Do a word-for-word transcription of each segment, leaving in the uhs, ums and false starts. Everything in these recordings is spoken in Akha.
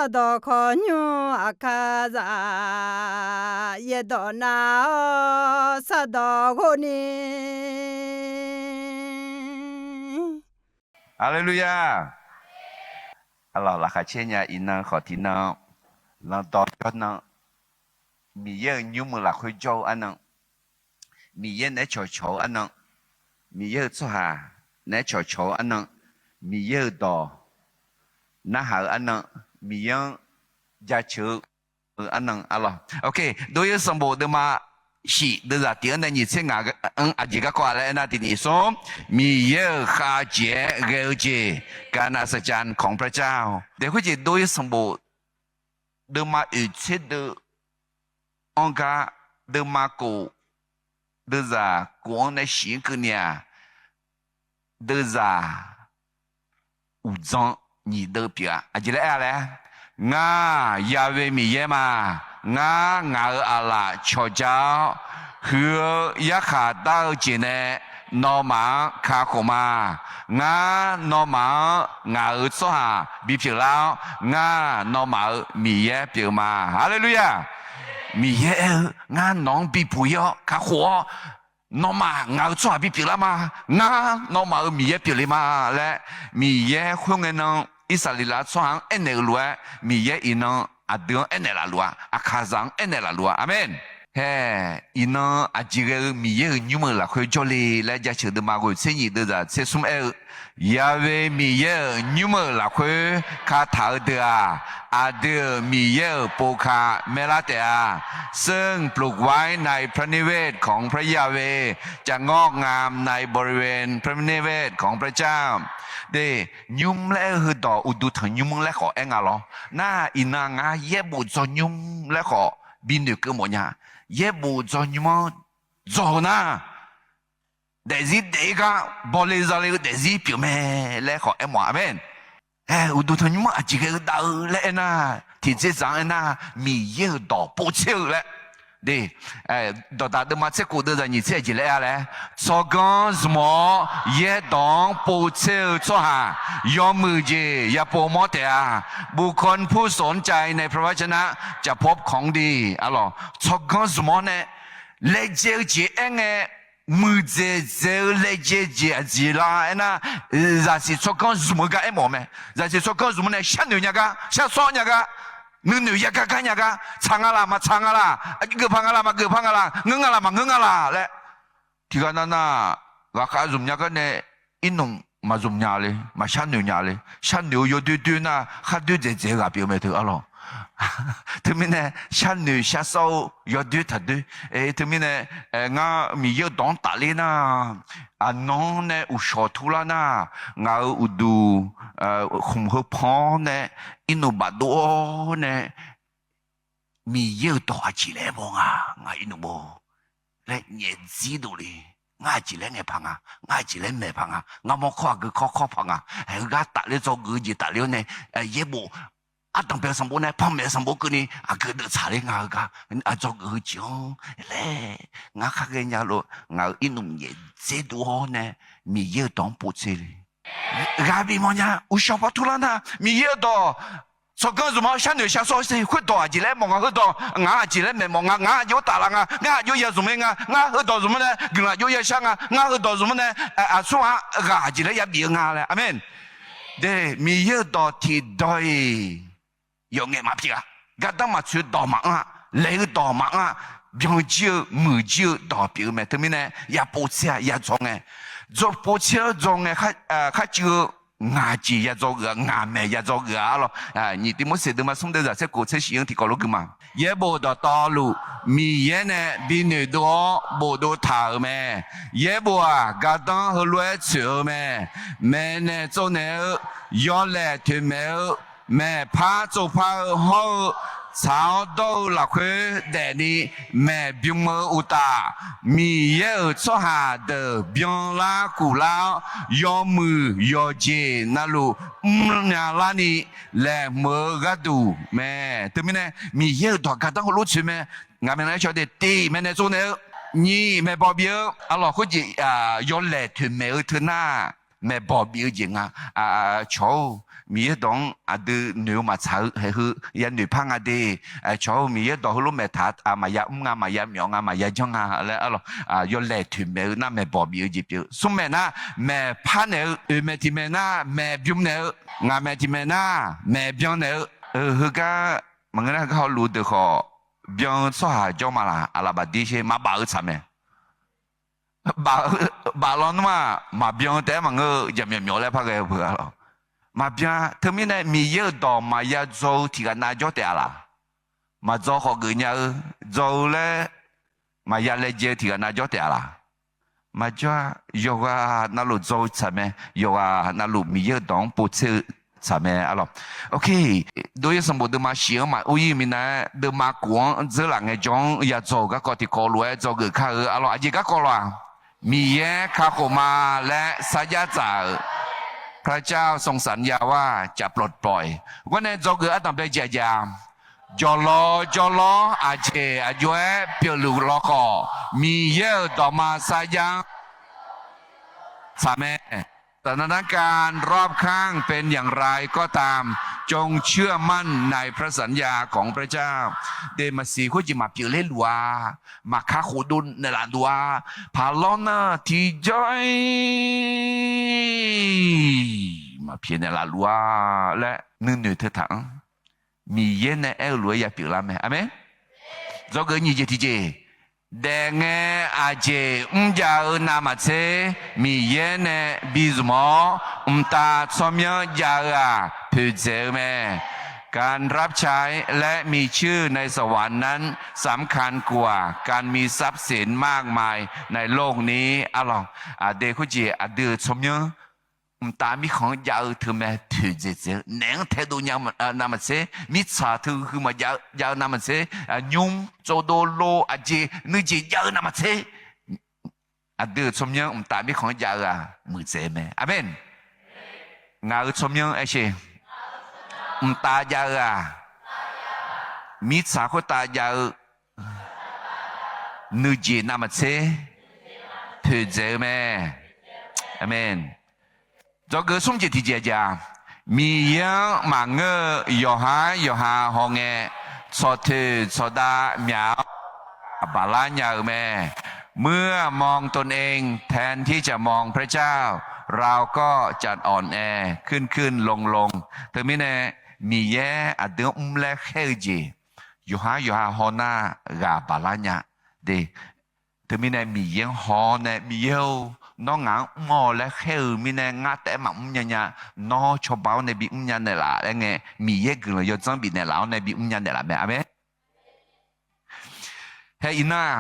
Sardawq khawqnymr aqkar zaq, yaerdawq nav-awr sardawq ghov ni. Haleluya! Arlawq, laqkhaq caer nya iqnan khawf tiqnan, lanqdawq jawr nan, Miqyaer-euq nymr-euq lafkhoer jawr-eu arnan, Miqyaer naeq-aer cawqcawq-eu arnan, Miqyaer-euq tsawrhaq naeq-aer cawqcawq-eu arnan, Miqyaer-euq dawq narhaq-eu arnan, Miqyaer-anr jaceuq-eu arnan arlawq. Ok, Dov-ir sanqbof deuvma shif deuvzaq tiq-anr nae nyiq tser ngaq-anr aqjeq garkawv-a laer aernar, tiq nyiq smr, Miqyaer-euq khavjeq-aer ghae-eu jeq, การอัศจรรย์ของพระเจ้า. Daef khoerjeq Dov-ir sanqbof deuvma oeq tser deuv-anr gar, deuvma kof, deuvzaq kof-anr nae shif-anr keuvni-aq, deuvzaq uqdzan nyiq deuv pyeuf-a. Aqjeq laer aer-a laer, Ngar, Yahweh Miqyaer ma. Ngar, ngaq-euq aqlaf cawqja-awr, huiq-eu yarkhaq dar-eu jeq nae nawmaf-anr kakhof ma. Ngar, nawmaf-anr ngaq-euq tsawrhaq bipyeuf lar-awr, ngar, nawmaf-euq Miqyaer pyeuf ma. Haleluya! Miqyaer aer-eu, Ngar nawq-anr bibuq-ir-awr kakhof-awr, nawmaf ngaq-euq tsawrhaq bipyeuf lar ma. Ngar, nawmaf-euq Miqyaer pyeufle ma laer, Miqyaer khoerngae nan Irsaqleqlav tsawrhaq-anr aernaeq-euq lof-aer, Miqyaer iqnan aqdui-anr aernaeq laf luf-a, aqkaqzaq-anr aernaeq laf luf-a. Aqmeq. Hae, iqnan aqjeq ghae-eu Miqyaer-euq nymr-euq lafkhoer jawrle laer jaceuq deuvma ghoeq tser nyiq deuvzaq tser smr aer-eu, Yahweh Miqyaer-euq nymr-euq lafkhoer kataq-eu deuq-aq, aqdui-euq Miqyaer-euq pov ka maerlar taef-a. ซึ่งปลูกไว้ในพระนิเวศของพระยาเวห์ จะงอกงามในบริเวณพระนิเวศของพระเจ้า. De, nymr laer aer-eu heudawq uqduq tanqnymr-anr laer khawf aer nga lawr. Nar, iqnan ngar yaerbof dzawnymr laer khawf binoeq keuv mawf nya. Yaerbof dzawnymr-anr dzaw-eu nar, daefzir daef-ir gar bawle zale-eu daefzir pyeuf mae laer khawf aer mawf-a. Aqmeq. Hae, uqduq tanqnymr-anr aqjeq ghae-eu dav-eu laer aernar, tiqdzerdzaq-anr aernar, Miqyaer-euq dawq povtser-eu laer. De, Dawqdaq deuvma tser kof deuvzaq nyiq tser aqjeq laer aer-a laer, tsawrganr zmq-awr yaerdawq-anr povtser-eu tsawrhaq yawmuiq jeq yapov mawr taef-a. บุคคลผู้สนใจในพระวจนะจะพบของดี arlawq. Tsawrganr zmq-awr nae laejae-eu jeq aer ngae, muiqdzaeq dzaeq-eu laejae jeq aqjeq lar aernar, zaqsiq tsawrganr zmq-eu gar aermawf mae. Zaqsiq tsawrganr zmq-anr nae sharnoeq nya gar, shar sawr nya gar, nuinoeq yagar gar nya gar, tsaq nga laq maqtsaq nga laq, geufpaq nga laq maqgeufpaq nga laq, ngeur nga laq maqngeur nga laq laer, tiqghaq nav nar, ghaqkhav zmq nya gar nae, irnmq maqzmq nya le, maqshar noeq nya le. Sharnoeq-eu yawdoer doer nar, khar doer dzaeq dzaeq-eu ghaq pyeuf mae teu arlawq. Teumirnae sharnoeq shar sawr-eu yawdoer taqdoer. Teumirnae, ngar Miqyaer-euq dawq-anr tafler nar, aqnan-anr nae uqshawq turlar nar, ngaq-euq uqduq khmq heu pan-awr nae, irnmq bafdov-awr nae, Miqyaer-euq dawq aqjeq laer mawf nga, ngaq irnmq bo laer nyaefdzir dovle. Ngar aqjeq laer ngaeq paq nga, ngar aqjeq laer maeq paq nga, ngar mawrkawr aqgeu kawr kawr paq nga. Haeq, heugar tafler dzawgeuf-eu jeq tafler-awr nae, yaerbof ardanqbae-eu sanqbof nae panmaeq-eu sanqbof keuvni aqgeu deuv tsaqler nga. Heugar dzawgeuf-eu jeq-anr laer, ngar khar ghaenya lof ngaq-euq irnmq nyaefdzer dov-awr nae, Miqyaer-euq dawq-anr povtser le. Ghaq bimawf nya, uqshawq paw turlar nar, Miqyaer-euq dawq tsawrganr zmq-awr sharnoeq shar sawr-eu khoerdawq aqjeq laer mawf nga, heudawq ngaq-anr aqjeq laer maeq mawf nga, ngaq-anr aqjox-aer taflaf nga, ngar aqjox-aer ya zmq-ir nga, ngar heudawq zmq-anr nae guiqlanq aqjox-aer ya shar nga, ngar heudawq zmq-anr nae aqsurghaq ghaq aqjeq laer ya bif-eu nga laer. Aqmeq. De, Miqyaer-euq dawq tiqdawq-iq yawf ngaef maqpyeuf-a. Gardanr maqtsoeq-eu dawq maqanr-a. Laeq-eu dawq maqanr-a. Byanjir-eu muiqjir-eu dawq pyeuf-eu mae. Teumirnae ya povtser-a, ya dzaw ngae, dzaw povtser-awr dzaw ngae, kharcuiv-eu ngaq jeq ya dzawgeuf-a, ngaq maeq ya dzawgeuf-a arlawq. Nyiq Tiqmorseq deuvma smr deuvzaq tser kof tser shif-anr tiqkawv lof gui ma. Yaerbof dawqtawvluf Miqyaer nae binoeq dov-awr bofdov taq-euq mae. Yaerbof-aq, gardanr heulof-aer tsoeq-eu mae. Maeqnaeq tsovnaeq-eu, yawlaeq toeqmaeq-eu, maeqpar tsovpar-eu hawr-eu, tsaq-awr dawr-eu lafkhoer daefni maeqbym-eu uqtaf, Miqyaer-euq tsawrhaq deuq byanlar kuflar-awr, yawmuiq yawqjeq navluf mrnya larni laeqhmq-eu gharduq mae. Teumirnae Miqyaer-euq dawq gardanr heulof tsoeq mae. Ngaq maeqnan-aer caw de, tiq, maeqnaeq tsovnaeq-eu, nyiq, maeqbawq bif-eu, arlawq khoerjeq yawlaeq toeqmaeq-eu teu nar, maeqbawq bif-eu jeq nga. Cawq-or, Miqyaer dawq-anr aqdui noeq-eu maqtsaq-eu haeq heu yanoeq par nga de. Cawq-or, Miqyaer dawq heulof maeqtaq-a, maqya mr nga, maqya myawf nga, maqya janr nga laer arlawq, yawlaeq toeqmaeq-eu nar maeqbawq bif-eu jeq pyeuf-eu. Smr maeq nar maeqpar naeq-eu, oeq maeq tiq maeq nar maeqbymr naeq-eu, ngaq maeq tiq maeq nar maeqbyan naeq-eu, heugar maqngeur nar heugar hawluf-eu deuq khawf, byan-eu tsawrhaq jawr ma laq, aqlaf bafdir sher maqbaf-eu tsaq mae. Baf lawnmr-aq maqbyan-eu taef-aer maqngeur-eu, jaqmyawf myawf laer par ghae-eu beu-a lawq. Maqbyan-a. Teumirnae Miqyaer-euq dawq maqya dzaw-eu tiqghaq nav jawr taef-a laq? Maqdzaw khawf geufnya-eu, dzaw-eu laer maqya laejae-eu tiqghaq nav jawr taef-a laq? Maqjawr-a. Yawqghaq navluf dzaw-eu tsaq mae. Yawqghaq navluf Miqyaer-euq dawq-anr povtser-eu tsaq mae arlawq. Dov-ir sanqbof deuvma shif-anr maqur-ir minav-aer, deuvma kof-anr dzeurlaf ngaejawr-anr yadzaw-euq garkawv tiqkawv lof-aer dzawgeuf kar-eu arlawq. Aqjeq garkawv lawq-aq, Miqyaer kakhof ma laer sarjax tsaf-euq พระเจ้าทรงสัญญาว่าจะปลดปล่อย gawrnae dzawgeuf ardanq bae jeq aqjeq-a, jawqlawr jawrlawr aqjeq aqjox-aer pyeufluf lawkhawf, Miqyaer-euq dawqma sarjax-anr tsaq mae. สถานการณ์รอบข้างเป็นอย่างไรก็ตาม จงเชื่อมั่นในพระสัญญาของพระเจ้า Deq maqsiq khoerjeq maqpyeuf ler luf-a, maqkar khofdov naeqlaf luf-a, paqlawr nar tiqjawr-ir maqpyaeq naeqlaf luf-a laer nuinoeq teu taq-anr Miqyaer nae aer-eu lof-aer ya pyeuflar mae. Aqmeq. Dzawgeuf nyiq jeq tiqjeq, daefngae aqjeq mrjav-eu navmaqtser Miqyaer nae bizmq-awr mqtav tsawrmyanr jav-eu-aq poeqdzaeq-eu mae. การรับใช้และมีชื่อในสวรรค์นั้นสำคัญกว่าการมีทรัพย์สินมากมายในโลกนี้ arlawq. Aqdui khoerjeq aqdui-euq tsawrmyanr mqtav mirkhanq-anr jav-eu teumae poeqdzaeq dzaeq-eu naeq-anr taedov nya navmaqtser, mirtsaq teu huiq maqjav-eu jav-eu navmaqtser, nymr tsovdov lo aqjeq nuijeq jav-eu navmaqtser, aqdui-euq tsawrmyanr mqtav mirkhanq-anr jav-eu-aq muiqdzaeq-eu mae. Aqmeq. Ngaq-euq tsawrmyanr aer sher. Mqtav jav-eu-aq, mirtsaq khoertav jav-eu nuijeq navmaqtser poeqdzaeq-eu mae. Aqmeq. Dzawgeuf smr jeq tiqjeq-aq, Miqyaer-anr maqngeur-eu yawqhar yawqha hawngae, tsawqtoeq tsawqdav myaq-awr baqlar nya-eu mae. เมื่อมองตนเองแทนที่จะมองพระเจ้า เราก็จะอ่อนแอขึ้นๆลงๆ Teumirnae Miqyaer aqdui-anr mr laer khaer-eu jeq, yawqhar yawqha haw nar ghaq baqlar nya. Teumirnae Miqyaer-anr haw-awr nae, Miqyaer-or, nawr ngaq-anr mr-awq laer khaer-eu mirnae ngar taef-aer maqmr nya nya. Nawr cawba-awr nae bimr nya naeqlaf laer ngae, Miqyaer guiqlanq yawdzanr bifnaeq laf-awr nae bimr nya naeqlaf mae. Aqmeq. Hae iqnan,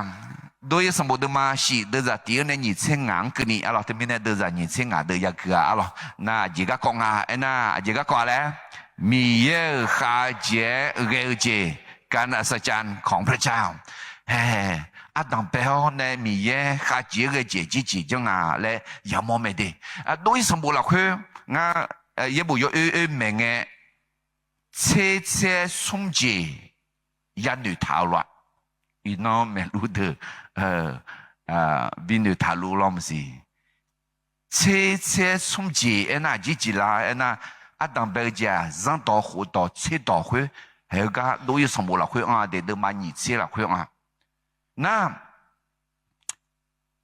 Dov-ir sanqbof deuvma shif deuvzaq tiq-anr nae nyiq tser ngaq-anr keuvni arlawq. Teumirnae deuvzaq nyiq tser ngaq deuv yagui-a arlawq. Nar aqjeq garkawv nga aernar, aqjeq garkawv-a laer, Miqyaer-euq khavjeq-aer ghae-eu jeq, การอัศจรรย์ของพระเจ้า. Hae, ardanq bae-awr nae Miqyaer khavjeq-aer ghae jeq jirjeq janr nga laer yamawr mae de. Dov-ir sanqbof lafkhoer ngar yaerbof yawoer oer maeq ngae, tser tser-aer smr jeq yanoeq taq-eu lof-aq, iqnan maeqluf deuq binoeq taqluf lawr maqsiq. Tser tser-aer smr jeq aernar, aqjeq jeq la aernar, ardanq bae-eu jeq-aq, zanrdawq khofdawq tserdawq khoer, haeq-eu gar Dov-ir sanqbof lafkhoer anr-a de, deuvma nyiq tser lafkhoer anr-a. Nar,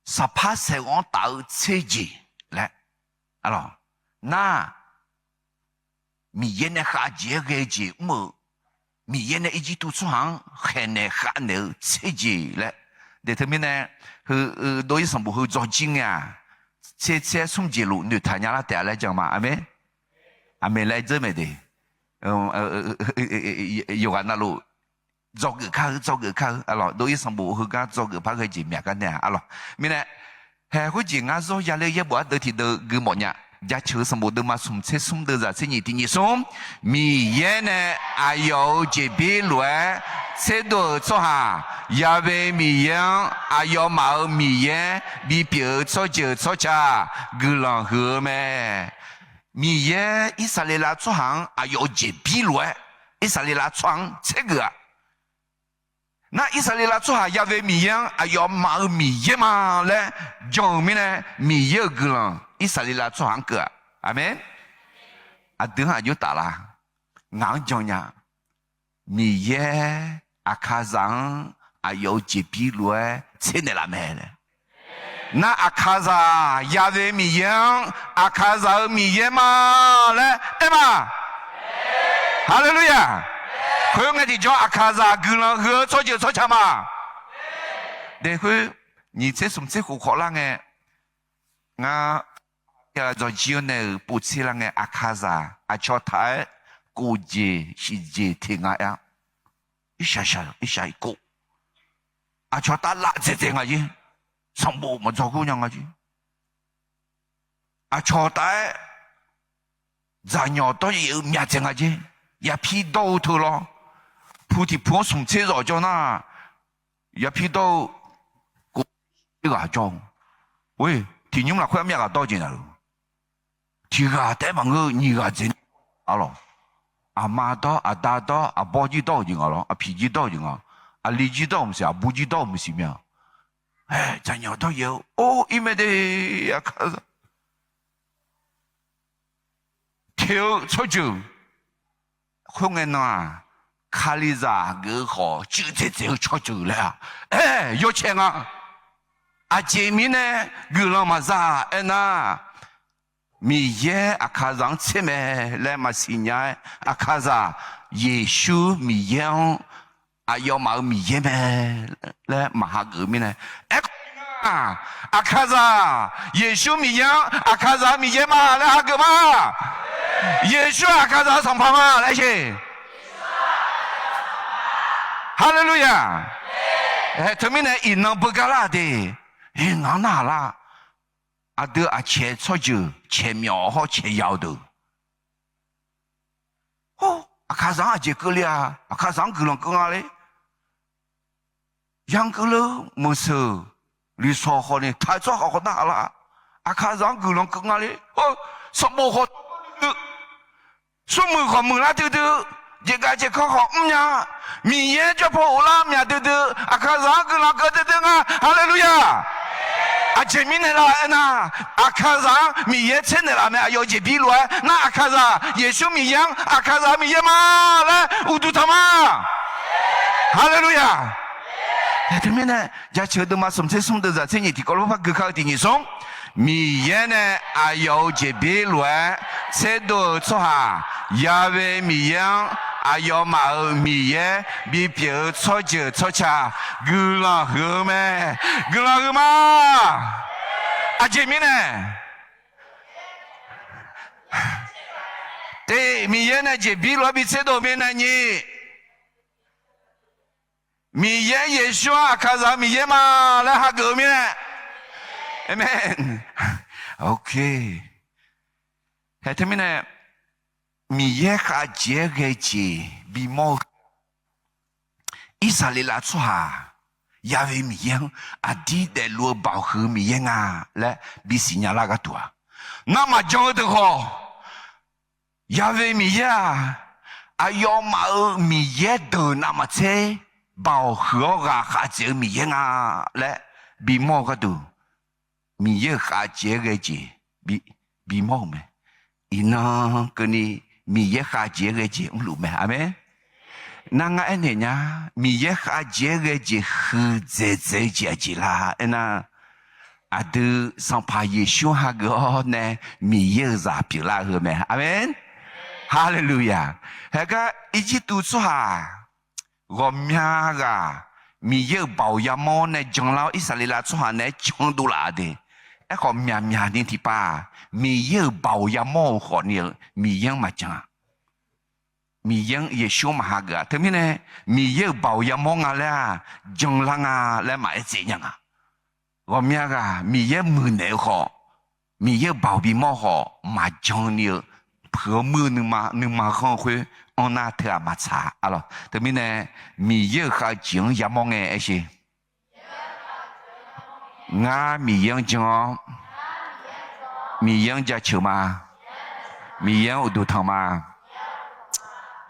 saqpar saeq-eu-anr taf-eu tser jeq laer, arlawq, nar, Miqyaer nae khavjeq-aer ghae-eu jeq mr-euq, Miqyaer nae Irjirtuv tsawrhaq-anr khaeqnaeq khavnaeq-eu tser jeq laer, de teumirnae, heu, Dov-ir sanqbof heu dzawjir ngae-aq, tser tser-aer smr jeq luf noeqtaq nya lar taef-a laer jan ma. Aqmeq. Aqmeq laer dzeur mae de. Yawqghaq navluf dzawgeuf kar-eu, dzawgeuf kar-eu arlawq. Dov-ir sanqbof heugar dzawgeuf par ghae jeq myaq gar nae-a arlawq. Mirnae, haeq khoerjeq ngar zawr ya ler yaerbof ardeuv tiqdeuv gui mawf nya. Jaceuq-eu sanqbof deuvma smq tser smr deuvzaq tser nyiq tiq nyiq smr. Miqyaer nae aqyawf-euq jeqbir lof-aer tserdov-euq tsawrhaq, Yahweh Miqyaer-anr aqyawfmaf-euq Miqyaer bipyeuf-eu tsawrjeuq tsawrca guiqlanq huiq-eu mae. Miqyaer Irsaqleqlav tsawrhaq-anr aqyawf-euq jeqbir lof-aer, Irsaqleqlav tsawrhaq-anr tsergeuf-a. Nar Irsaqleqlav tsawrhaq Yahweh Miqyaer-anr aqyawfmaf-euq Miqyaer ma laer jan-euq mirnae, Miqyaer-euq guiqlanq Irsaqleqlav tsawrhaq-anr keuv-aq. Aqmeq. Aqdui-anr aqjox taf la? Ngaq-anr jan nya. Miqyaer Aqkaqzaq-anr aqyawf-euq jeqbir lof-aer tser naeqlaf mae laer. Nar Aqkaqzaq, Yaqve Miqyaer-anr Aqkaqzaq-euq Miqyaer ma laer aer ma. Haleluya! Khoerngae tiqjawr Aqkaqzaq guiqlanq huiq-eu tsawrjeuq tsawrca ma. Daeqkhoer nyiq tser smq tser khof khawf lar ngae, ngar dzawqjir-awr nae-euq povtser lar ngae, Aqkaqzaq aqcawq taq-aer kov jeq shiq jeq teq nga aer-a. Irshaq shaq irshaq irkov. Aqcawq taf laf dzaeqdzaeq nga jer. Sanqbof maqdzaw gur nya nga jer. Aqcawq taf-aer dzaqnyawq dawryaef-eu myaq dzaeq nga jer. Yapir dawr-eu teu lawr. Pu tiq pu-anr smq tser zawq jawr nar, yapir dawr-eu kov ghaq jawr-eu. Oe, tiq nymr lafkhoer armyav ghaq dawr jeq nya-eu. Tiq ghaq taef-aer maqngeur-eu nyiq ghaq dzaeq-a lawq. Aqma dawr, aqda dawr, aqbawr jir dawr-euq jeq nga lawr, aqpiq jir dawr-euq jeq nga. Aqli jir dawr-euq maqsiq, aqbur jir dawr-euq maqsiq mya. Aer, dzaqnyawq dawryaef-eu or ir mae de, Aqkaqzaq. Teq-eu tsawrjeuq. Khoerngae nan-aq, Kalizaq geuf-eu khawf cuiv dzaeqdzaeq-eu tsawrjeuq laer-aq, aer, yawcae nga. Aqjeq mirnae guiqlanq maqza aernar, Miqyaer Aqkaqzaq-anr tser mae laer maqsiq nya-aer, Aqkaqzaq Yeqsur Miqyaer-anr aqyawfmaf-euq Miqyaer mae laer maqhageuf-eu mirnae, aerkhawf, Aqkaqzaq Yeqsur Miqyaer-anr Aqkaqzaq-euq Miqyaer ma laer hageuf ma. Yeqsur-aq Aqkaqzaq-euq Sanqpaq ma laer sher. Haleluya! Teumirnae iqnan beugar lar de. Ngaq-anr narhaq lar. Aqdui aqcaeq tsawrjeuq caeq myawf hawr caeq ya-eu deuq. Or, Aqkaqzaq-anr aqjeq keuvle-a? Aqkaqzaq-anr guiqlanq keuv nga le. Yaqkeuv leu meuqseuq, lifsawq khawf ni taq-eu tsawrhaq khawf narhaq lar. Aqkaqzaq-anr guiqlanq keuv nga le. Or, sanqbof khawf duidui, smrmuiq khawf muiqlar duidui, jeqgaq jeqkanr khawf mrnya, Miqyaer jawrpaw ghoflar myaq duidui, Aqkaqzaq-anr guiqlanq keuv duidui nga. Haleluya! Aqjeq mirnae lar aernar, Aqkaqzaq-anr Miqyaer tser naeqlaf mae. Aqyawf-euq jeqbir lof-aer nar, Aqkaqzaq Yeqsur Miqyaer-anr Aqkaqzaq-euq Miqyaer ma laer uqduq tanq ma. Haleluya! Teumirnae, jaceuq deuvma smq tser smr deuvzaq tser nyiq tiqkawv lof par gui kar-eu tiq nyiq smr. Miqyaer nae aqyawf-euq jeqbir lof-aer tserdov-eu tsawrhaq, Yaqve Miqyaer-anr aqyawfmaf-euq Miqyaer bipyeuf-eu tsawrjeuq tsawrca guiqlanq huiq-eu mae. Guiqlanq huiq ma. Aqjeq mirnae, tiq, Miqyaer nae jeqbir lof-aer bi tserdov-eu mirnae, nyiq, Miqyaer Yeqsur-anr Aqkaqzaq-euq Miqyaer ma laer hageuf-eu mirnae. Aqmeq. Ok. Hae teumirnae, Miqyaer khav jeq-aer ghae jeq bimawr-eu Irsaqleqlav tsawrhaq, Yaqve Miqyaer-anr aqdir daefluf-eu baoq huiq-eu Miqyaer nga laer bisiq nya lar gharduq-aq, navmaqjan-eu deuq khawf, Yaqve Miqyaer-aq, aqyawfmaf-euq Miqyaer deuq navmaqtser baoq huiq-awr ghaq khav jeq-eu Miqyaer nga laer bimawr-eu gharduq, Miqyaer-euq khav jeq-aer ghae jeq bimawr-euq mae. Iqnan keuvni Miqyaer khav jeq-aer ghae jeq mrluf mae. Aqmeq. Nar ngar aernaeq nya, Miqyaer khav jeq-aer ghae jeq huiqdzaeq dzaeq-eu jeq aqjeq la aernar, aqdui Sanqpaq Yeqsur hageuf-awr nae Miqyaer-euq zaq pyeuflar-eu heu mae. Aqmeq. Haleluya. Haegar Irjirtuv tsawrhaq ghawqmya ghaq Miqyaer-euq baoq yamawr nae janlar-awr, Irsaqleqlav tsawrhaq naeq-aer can dovlaf-a de. Aerkhawf, myaqmyaq ni tiqpav-aq, Miqyaer-euq baoq yamawr-eu khawfni-eu Miqyaer-anr maqjan-a. Miqyaer-anr Yeqsur-anr maqhageuf-a. Teumirnae, Miqyaer-euq baoq yamawr nga laer-aq, janlar nga laer maqaer tsaev nya nga. Ghawqmya ghaq Miqyaer muiqnaeq-eu khawf, Miqyaer-euq baoq bimawr khawf maqjan ni-eu, peuq-awr muir-eu nuima, nuima ghanr-eu khoer anr nar teu-aq maqtsaq-a lawq. Teumirnae, Miqyaer-euq khavjeq-anr yamawr ngae aer sher. Ngar Miqyaer-anr jan-awr, Miqyaer-anr jaceuq ma. Miqyaer-anr uqduq tanq ma.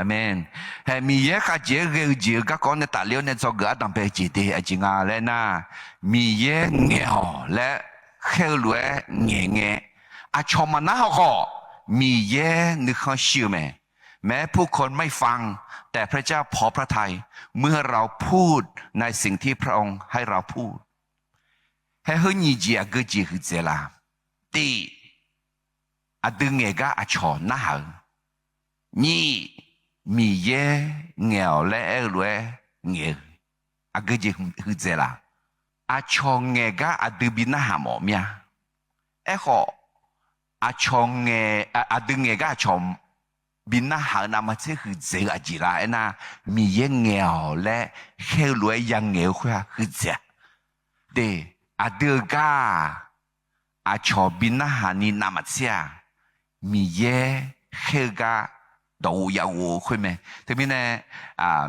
Aqmeq. Hae, Miqyaer khavjeq-aer ghae-eu jeq-eu garkawv nae tafler-awr nae dzawgeuf ardanqbae jeq de aqjeq nga laer nar, Miqyaer ngaeq-awq laer khaer-eu lof-aer ngaeq ngae, Aqcawq maqnar haw khawf, Miqyaer nuikhanr shir-eu mae. แม้ผู้คนไม่ฟัง แต่พระเจ้าพอพระทัย เมื่อเราพูดในสิ่งที่พระองค์ให้เราพูด Haer heu nyiq jeq aqgeu jeq huiqdzaeq laf. Tif, aqdui ngaeq gar aqcawq narhaq-eu. Nyiq, Miqyaer ngaeq-awq laer aer-eu lof-aer ngaeq-eu. Aqgeu jeq huiqdzaeq laf. Aqcawq ngaeq gar aqdui bi narhaq mawf mir-a. Aerkhawf, aqcawq ngae, aqdui ngaeq gar aqcawq bi narhaq-eu navmaqtser huiqdzaeq-eu aqjeq lar aernar, Miqyaer ngaeq-awq laer khaer-eu lof-aer yangaeq-eu khoer-aq huiqdzaeq-a. De, aqdui-euq gar-aq, aqcawq bi narhaq ni navmaqtser-aq, Miqyaer khaer-eu gar dawqghof yaghof-eu khoer mae. Teumirnae,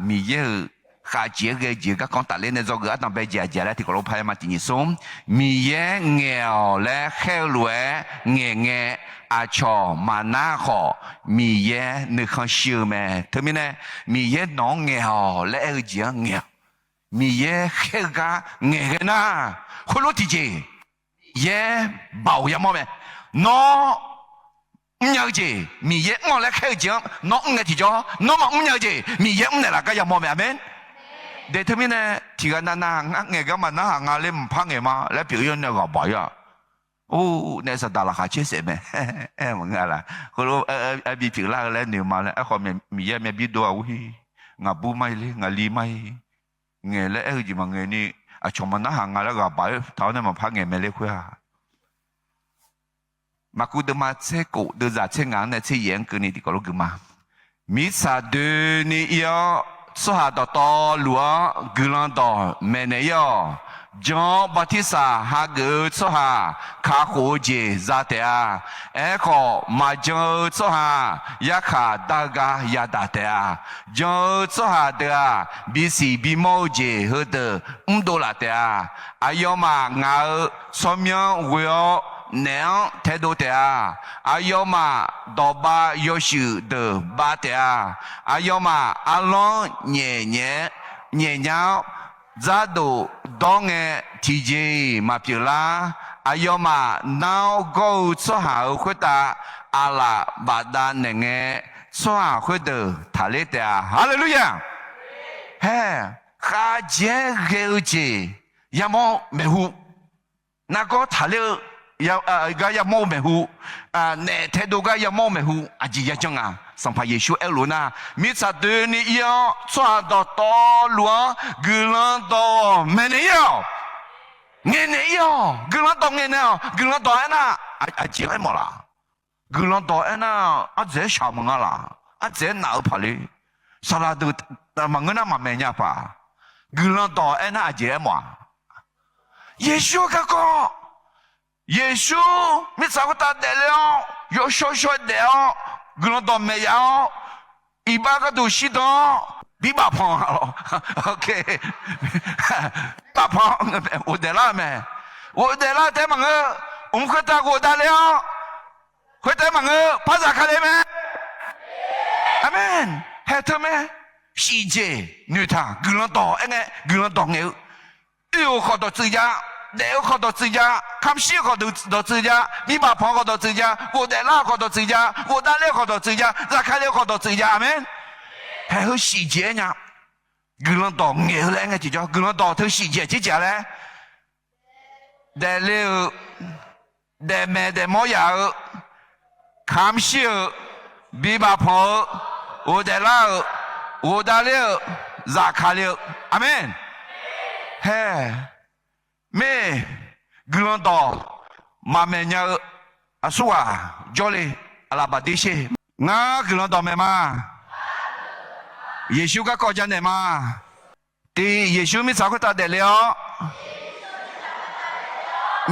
Miqyaer-euq khavjeq-aer ghae-eu jeq-eu garkawv tafler nae dzawgeuf ardanq bae jeq aqjeq laer tiqkawv lof paq-aer ma tiq nyiq smr. Miqyaer ngaeq-awq laer khaer-eu lof-aer ngaeq ngae, aqcawq maqnar khawf, Miqyaer nuikhanr shir-eu mae. Teumirnae, Miqyaer nawq-anr ngaeq-awq laer aer-eu jeq-anr ngaeq-awq. Miqyaer khaer-eu gar ngaeq ghae nar, khoerlof tiqjeq, Miqyaer baoq yamawr mae. Nawr mrnya-eu jeq, Miqyaer mr-awq laer khaer-eu jeq-anr nawr mr ngae tiqjawr, nawr maqmr nya-eu jeq Miqyaer mrnaeq laf gar yamawr mae. Aqmeq. De teumirnae, tiqghaq navnav ngar ngaeq gar maqnar haq nga ler mqpar ngaeq ma laer pyeuf-ir-awr nae ghaq baq-ir-aq. Or, naef Saqdaq laqkhaq caer saef mae. Aer maqngeur-a laf. Khoerlof, aer bi pyeuflar-eu laer noeq ma laer. Aerkhawf, Miqyaer myav bir dov-aq ur-ir. Ngaq bur mar-ir ler, ngaq li mar-ir. Ngaeq laer aer-eu jeq maqngaeq ni, aqcawq maqnar haq nga laer ghaq baq-ir taq-awr nae maqpar ngaeq mae ler khoer-aq. Maqkuv deuvma tser kof deuvzaq tser ngaq-anr nae tser yaef-anr keuvni tiqkawv lof gui ma. Mirtsaq doeni ir-awr, tsawrhaq dawqtawvluf-anr guiqlanq dawq maeqnaeq ir-awq. Jan-awr bartirsaq hageuf-eu tsawrhaq kakhof-eu jeq za taef-a. Aerkhawf, maqjan-eu tsawrhaq yarkhaq dar-eu gar yadaq taef-a. Jan-eu tsawrhaq deuq-aq, bisiq bimawr-eu jeq heudeuq mrdov laf taef-a. Aqyawfmaf ngaq-euq tsawrmyanr ghoe-awr naef-anr taedov taef-a. Aqyawfmaf dawqbav yawshuif deuq bav taef-a. Aqyawfmaf arlanr nyaef nya-awr, dzardof dawr ngae tiqjeq-iq maqpyeuf lar. Aqyawfmaf nar-awr gawr-eu tsawrhaq-euq khoertav aqlaf bafdav naeqngae, tsawrhaq khoerdeuq taqler taef-a. Haleluya! Haer, khavjeq-aer ghae-eu jeq yamawr maeqhu, nargawr taqler-eu gar yamawr-eu maeqhu, naef taedov gar yamawr-eu maeqhu aqjeq yajanr nga. Sanqpaq Yeqsur aerlof nar, mirtsaq doeni ir-awr tsawrhaq dawqtawvluf-anr guiqlanq dawq maeqnaeq ir-awq. Ngaeqnaeq ir-awq. Guiqlanq dawq ngaeqnaeq-awq. Guiqlanq dawq aernar, aqjeq aermawf laf. Guiqlanq dawq aernar, ardzaeq-aer shaq maqnga laf. Ardzaeq-aer naf-eu paq le. Saqlaq deuq maqngeur nar maqmaeq nya paq. Guiqlanq dawq aernar aqjeq aermawf-a. Yeqsur-eu garkawv, Yeqsur mirtsaq khoertav daefle-awr yawshawr shawr-aer daef-awr guiqlanq dawq maeq yaf-awr, iqbax gharduq shirdan-awr bibaf panq-a lawq. Bibaf panq-a, ghofdaef lar-eu mae. Ghofdaef lar-eu taef-aer maqngeur. Mq khoertav ghofdaef le-awr khoertav-aer maqngeur, par zafkale mae. Aqmeq. Haer teu mae. Shif jeq noeqtaq guiqlanq dawq aer ngae guiqlanq dawq ngaeq-eu, oe-euq khawf dawqtsuif ja, daef-eu khawf dawqtsuif ja, kamq shir-eu khawf dawqtsuif ja, bibaf panq-eu khawf dawqtsuif ja, ghofdaef lar-eu khawf dawqtsuif ja, ghofdaef ler-eu khawf dawqtsuif ja, zafkale-eu khawf dawqtsuif ja. Aqmeq. Haer heu shif jeq aer nya. Guiqlanq dawq ngaeq-eu laer aer ngae tiqjawr, guiqlanq dawq teu shif jeq aqjeq jeq-a laer, daefle-eu, daefmaeq daefmawr yaf-eu, kamq shir-eu, bibaf panq-eu, ghofdaef lar-eu, ghofdaef ler-eu, zafkale-eu. Aqmeq. Haer, mir, guiqlanq dawq maqmaeq nya-eu aqsurghaq jawrle. Aqlaf baqdir sher. Ngar guiqlanq dawq maeq ma. Yeqsur garkawv jamaeq ma. Tiq, Yeqsur mirtsaq khoertav daefle-awr.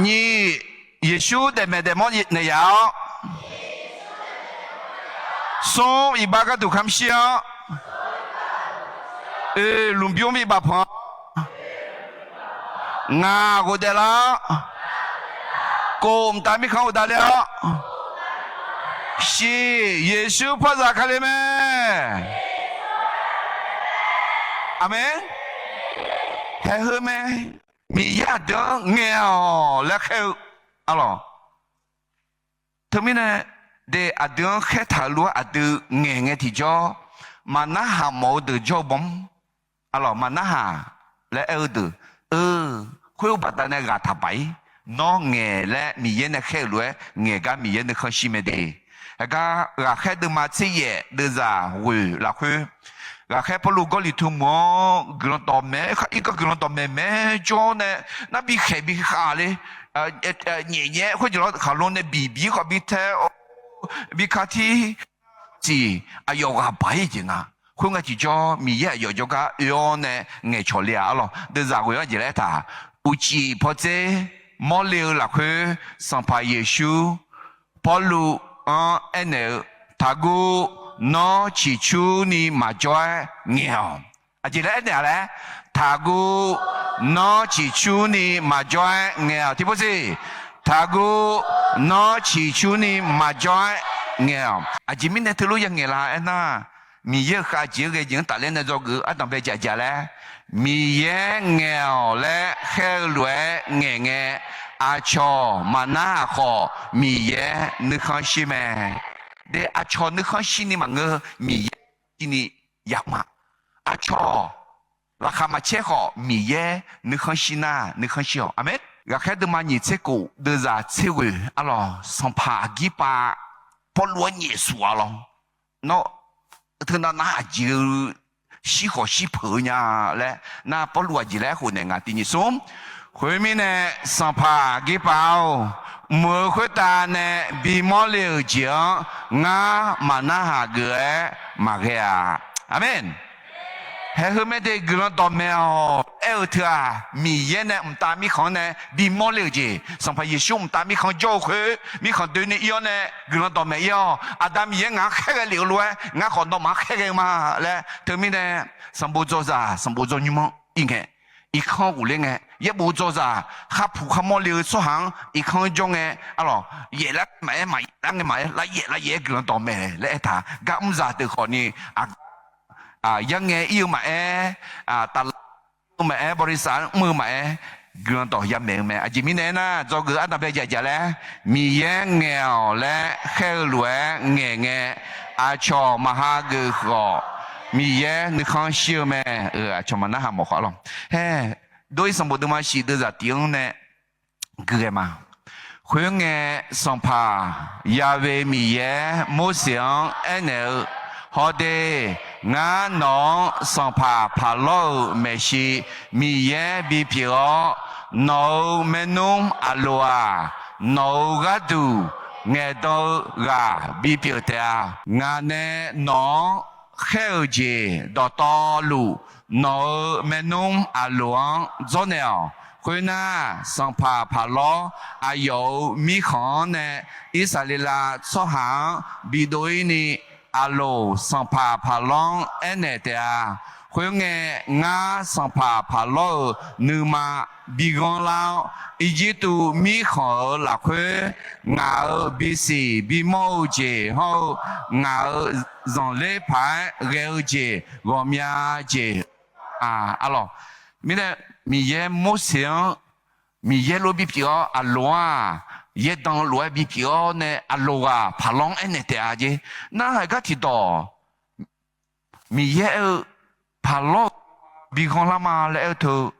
Nyiq, Yeqsur daefmaeq daefmawr naeq yaf-awr. Smr, iqbax gharduq kamq shir-awr. Oe, lmqbymr bibaf panq-awr. Ngaq ghofdaef lar-awr. Kov mqtav mirkhanq-anr ghofdaef ler-awr. Shif, Yeqsur par zafkale mae. Aqmeq. Haer heu mae. Miqyaer aqdui-anr ngaeq-awq laer khaer-eu, arlawq. Teumirnae, de aqdui-anr khaertaq-eu lof-aer aqdui ngaeq ngae tiqjawr, maqnarhaq mawf-eu deuq jawr-eu bawr-mr, aqlawq maqnarhaq laer aer-eu deuq, eu, khoer-eu baqdanae ghaq taqbaq-ir. Nawr ngaeq laer Miqyaer nae khaer-euq lof-aer ngaeq gar Miqyaer nuikhanr shir mae de. Aqgar ghaqkhaer deuvma tser yaef deuvzaq ghoeq lafkhoer, ghaqkhaer Pawrluv Gawrliqtu meuq-anr guiqlanq dawqmaeq, irkanr guiqlanq dawqmaeq mae jawr nae, nar bikhaeq bikhav le, nyaef nyaef khoerjeq lawr khaqlo nae bibi khawf bitae-awr, bika tir, siq, aqyawf ghaq baq-ir jeq nga. Khoerngae tiqjawr Miqyaer aqyawf jawrgar oe-awr nae ngaeqcawq le-a arlawq. Deuvzaq ghoeq-anr jeq laer aertaq, uqcif pawdzer mawrle-eu lafkhoer Sanqpaq Yeqsur Pawrluv-anr aernaeq-eu, Taqguv, nawr ciqcurni maqjawr-aer ngaeq-awq. Aqjeq laer aernaeq-a laer, Taqguv, nawr ciqcurni maqjawr-aer ngaeq-awq. Tiqpov siq, Taqguv, nawr ciqcurni maqjawr-aer ngaeq-awq. Aqjeq mirnae teulof ya ngaeq la aernar, Miqyaer-euq khavjeq-anr ghae jeq-anr tafler nae dzawgeuf-eu ardanq bae jaqjaq laer, Miqyaer ngaeq-awq laer khaer-eu lof-aer ngaeqngae, aqcawq maqnarhaq khawf Miqyaer nuikhanr shir mae. De, aqcawq nuikhanr shirni maqngeur, Miqyaer shirni yamq-a. Aqcawq laqkhaq maqcaer khawf Miqyaer nuikhanr shir nar nuikhanr shir-awq. Aqmeq. Ghaqkhaer deuvma nyiq tser kof deuvzaq tser ghoeq arlawq, sanqpaq aqgirpav Pawrluv-anr nyaef suf-a lawr. Nawr teunav nar aqjeq-eu shir khawf shir peuq-eu nya laer nar, Pawrluv aqjeq laer aerkhof naeq nga. Tiq nyiq smr. Khoermirnae, sanqpaq aqgirpav-or, mq-euq khoertav nae bimawr le-euq jeq-anr ngar maqnarhaq geuf-aer maqghae-a. Aqmeq. Haeq heu mae de guiqlanq dawqmaeq-awq aer-eu teu-aq, Miqyaer nae mqtav mirkhanq-anr nae bimawr le-euq jeq, Sanqpaq Yeqsur mqtav mirkhanq jawr-eu khoer, mirkhanq doeni ir-awr nae guiqlanq dawqmaeq ir-awq. Aqda Miqyaer ngaq-anr khaerghae lef-eu lof-aer ngar khawf nawmaf-anr khaerghae-eu ma laer. Teumirnae, sanqbof dzawzaq sanqbof dzawnyir manr ir ngae, irkanr ghofler ngae, yaerbof dzawzaq kharpuq kharmawr le-eu tsawrhaq-anr irkanr jawr ngae, arlawq yaeflar maqaer, maqyaeflar ngae maqaer, lavyaef lavyaef-aer guiqlanq dawqmaeq laer aertaq, gar mrzaq deuq khawfni, aq, yarngae ir-eu maqaer, taflar-eu maqaer, bawrisaf-anr mr-eu maqaer, guiqlanq dawq yamaeq-eu mae. Aqjeq mirnae aernar, dzawgeuf ardanq bae jaqjaq laer, Miqyaer ngaeq-awq laer khaer-eu lof-aer ngaeqngae, aqcawq maqha geuf khawf, Miqyaer nuikhanr shir-eu mae. Aqcawq maqnarhaq mawf khawf lawq. Haer, dov-ir sanqbof deuvma shif deuvzaq tiq-anr nae gui ghae ma. Khoerngae, sanqpaq Yahweh Miqyaer Morseq-anr aernaeq-eu, Hawde, ngar nawq-anr sanqpaq Paqlawr-euq maeqshi Miqyaer bipyeuf-awr, nawq-euq maernmr Aqloq-aq, nawq-euq gharduq ngaeqdan-eu ghaq bipyeuf taef-a. Ngaq nae nawq-anr khaer-euq jeq dawqtawvluf, nawq-euq maernmr Aqloq-anr dzawrnaeq-awq. Khoernar, sanqpaq Paqlawr aqyawf-euq mirkhanq-anr nae Irsaqleqlav tsawrhaq-anr bidov-ir ni, Aqloq sanqpaq Paqlawr-anr aernaeq taef-a. Khoerngae, ngar sanqpaq Paqlawr-euq nuima bighanrlar-awr, Irjirtuv mirkhanq-euq lafkhoer ngaq-euq bisiq bimawr-eu jeq hawr-eu, ngaq-euq zanqler paq-aer ghae-eu jeq ghawqmya jeq, a, arlawq. Mirnae, Miqyaer Morseq-anr Miqyaer lof bipyeuf-awr, Aqloq-anr-aq, yaerdan lof-aer bipyeuf-awr nae, Aqloq-aq, Paqlawr-anr aernaeq taef-a jeq. Narhaq gar tiqdawq, Miqyaer aer-eu, Paqlawr-euq bighanrlar ma laer aer-eu teu,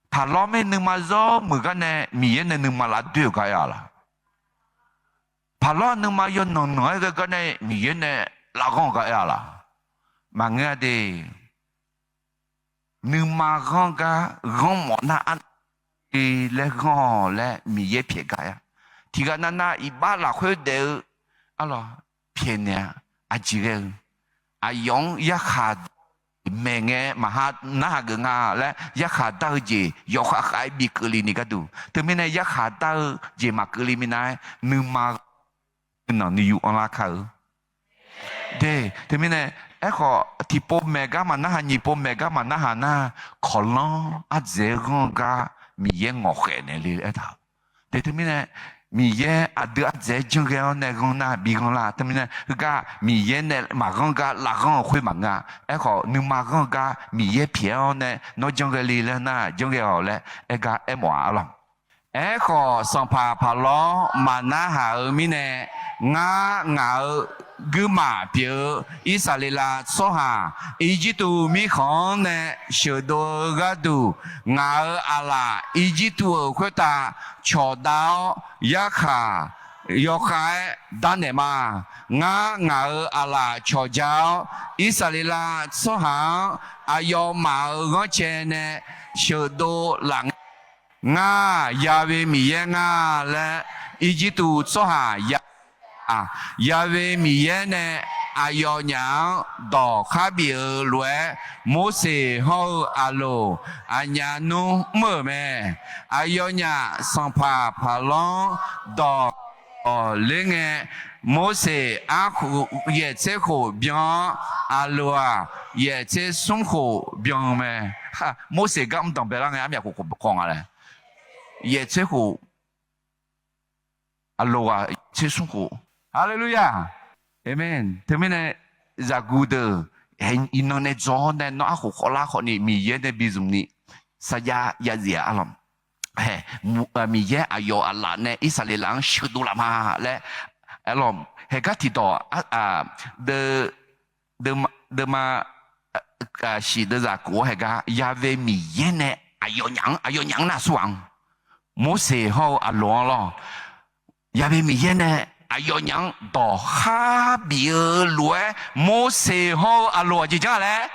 Paqlawr mir nuima zawr muiq gar nae Miqyaer nae nuima lavdoer-euq gar aer-a laq? Paqlawr nuima yawnanq nanq-aer ghae gar nae Miqyaer nae lavghanr-euq gar aer-a laq? Maqngeur-a de. Nuima ghanr gar, ghanrmawf nar arnav le laer ghanr-awq laer Miqyaer pyaeq gar aer-a. Tiqghaq navnav iqbax lafkhoer daef-eu, arlawq, pyaeqnaeq-a. Aqjeq ghae-eu, aqyawf-anr yarkhaq maeqngae maqha narhaq geuf nga laer yarkhaq dar-eu jeq yawkhav khav-aer bikeuvle ni gharduq. Teumirnae yarkhaq dar-eu jeq maqkeuvle minav-aer nuima ghanr-eu nanq nuiyu anrlar kar-eu. De, teumirnae, aerkhawf tiqpov maeq gar maqnarhaq, nyiq pov maeq gar maqnarhaq nar, kawqlanr ardzaeq-aer ghanr-eu gar Miqyaer ngawqkhaeq naeq le aertaq-eu. De, teumirnae, Miqyaer aqdui ardzaeq-aer janrghae-awr nae ghanr nar bighanr lar. Teumirnae heugar Miqyaer nae maqghanr gar lavghanr-euq khoer maqngeur-a. Aerkhawf nuima ghanr-eu gar Miqyaer pyaeq-awr nae nawr janrghae le laer nar janrghae-awq laer aer gar aermawf-a arlawq. Aerkhawf, sanqpaq Paqlawr maqnarhaq-eu mirnae, ngar ngaq-euq guirmaf pyeuf-eu Irsaqleqlav tsawrhaq Irjirtuv mirkhanq-anr nae sheuqdov-eu gharduq, ngaq-euq aqlaf Irjirtuv-euq khoertav cawqdav-awr, yarkhaq yawkhav-aer darnaeq ma. Ngar ngaq-euq aqlaf cawqja-awr, Irsaqleqlav tsawrhaq-anr aqyawfmaf-euq ghanrcae nae sheuqdov laf nga. Ngar Yawe Miqyaer nga laer Irjirtuv tsawrhaq ya Yawe Miqyaer nae aqyawfnyaf-anr dawq kharbif-eu lof-aer, Morseq hawr-eu Aqloq aqnyaf nmr mr-euq mae. Aqyawfnyaf sanqpaq Paqlawr-anr dawq dawq ler ngae, Morseq arkhof yaeq tser khof byan-awr, Aqloq-aq yaeq tser smr khof byan-eu mae. Morseq gar mr danqbae lar ngae armyaf khof khawf nga laer, yaeq tser khof, Aqloq-aq tser smr khof. Haleluya! Amen. Teumirnae zaqguq deuq, iqnan nae dzaw-awr nae nawr arkhof khawf lar khawf ni Miqyaer nae bi zmq ni sarjax yazif-a arlawq. Miqyaer aqyawf aqlaf nae Irsaqleqlav-anr sheuqdov laf ma laer, arlawq, haeqgar tiqdawq, deuvma, shiq deuvzaq kof-awr haeqgar Yawe Miqyaer nae aqyawfnyaf-anr, aqyawfnyaf-anr nar aqsur ghaq-anr, Morseq hawr-eu Aqloq-anr lawr. Yawe Miqyaer nae aqyawfnyaf-anr dawq kharbif-eu lof-aer, Morseq hawr-eu Aqloq aqjeq janr laer,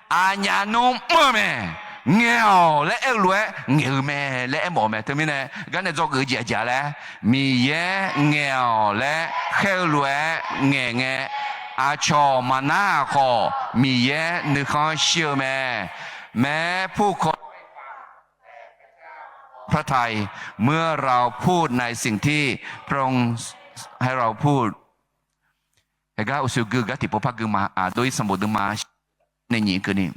aqnyaf nmr mr-eu mae. Ngaeq-awq laer aer-eu lof-aer ngaeq-eu mae laer aermawf-eu mae. Teumirnae gar nae dzawgeuf-eu jeq aqjeq laer, Miqyaer ngaeq-awq laer khaer-eu lof-aer ngaeq ngae, aqcawq maqnar-aq khawf Miqyaer nuikhanr shir-eu mae. แม้ผู้คนไม่ฟัง แต่พระเจ้าพอพระทัยเมื่อเราพูดในสิ่งที่พระองค์ให้เราพูด Haeqgar uqshoe gui-eu gar tiqpov par gui ma. Aqdov-ir sanqbof deuvma nae nyiq keuvni,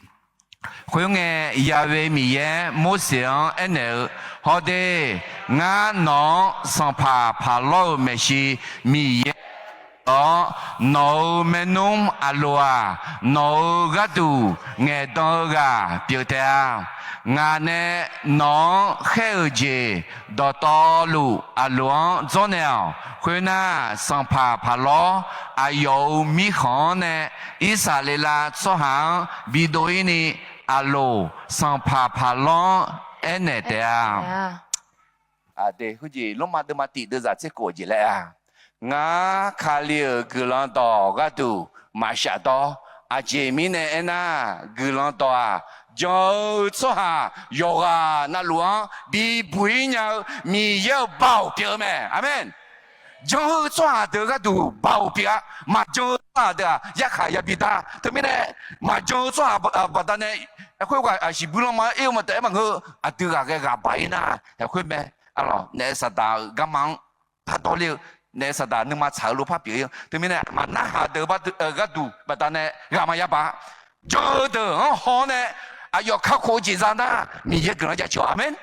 khoerngae, Yawe Miqyaer Morseq-anr aernaeq-eu, Hawde, ngar nawq-anr sanqpaq Paqlawr-euq maeqshi Miqyaer dawq-awr, nawq-euq maernmr Aqloq-aq, nawq-euq gharduq ngaeqdan-eu ghaq pyeuf taef-a. Ngaq nae nawq-anr khaer-euq jeq dawqtawvluf Aqloq-anr dzawrnaeq-awq. Khoernar, sanqpaq Paqlawr aqyawf-euq mirkhanq-anr nae Irsaqleqlav tsawrhaq-anr bidov-ir ni, Aqloq sanqpaq Paqlawr-anr aernaeq taef-a. Aqdui, heujeq Lormav deuvma tiq deuvzaq tser khof jeq laer-a, Ngar Kali-euq guiqlanq dawq gharduq maqshaf dawr. Aqjeq mirnae aernar, guiqlanq dawq-aq, jan-eu tsawrhaq yawqghaq navluf-anr bibuq-ir nya-eu Miqyaer-euq baoq pyeuf-eu mae. Aqmeq. Jan-eu tsawrhaq deuq gharduq baoq pyeuf-a. Maqjan-eu tsawrhaq deuq-aq yarkhaq yabi dar. Teumirnae, maqjan-eu tsawrhaq baqdanae, khoerghaq aqsiq builanr ma-aer ir-eu maqtaef-aer maqngeur-eu aqdui ghaqghae ghaq baq-ir nar, khoer mae. Arlawq, naef saqdaq-euq garma-anr pardawr ler-eu, naef saqdaq nuima tsaq-eu lof par pyeuf-ir-eu. Teumirnae, maqnarhaq deuq gharduq baqdanae ghaq maqya baq. Jan-eu deuq-anr haw-awr nae, aqyawf kakhof-eu jeq za nar, Miqyaer guiqlanq jaceuq-awq. Aqmeq.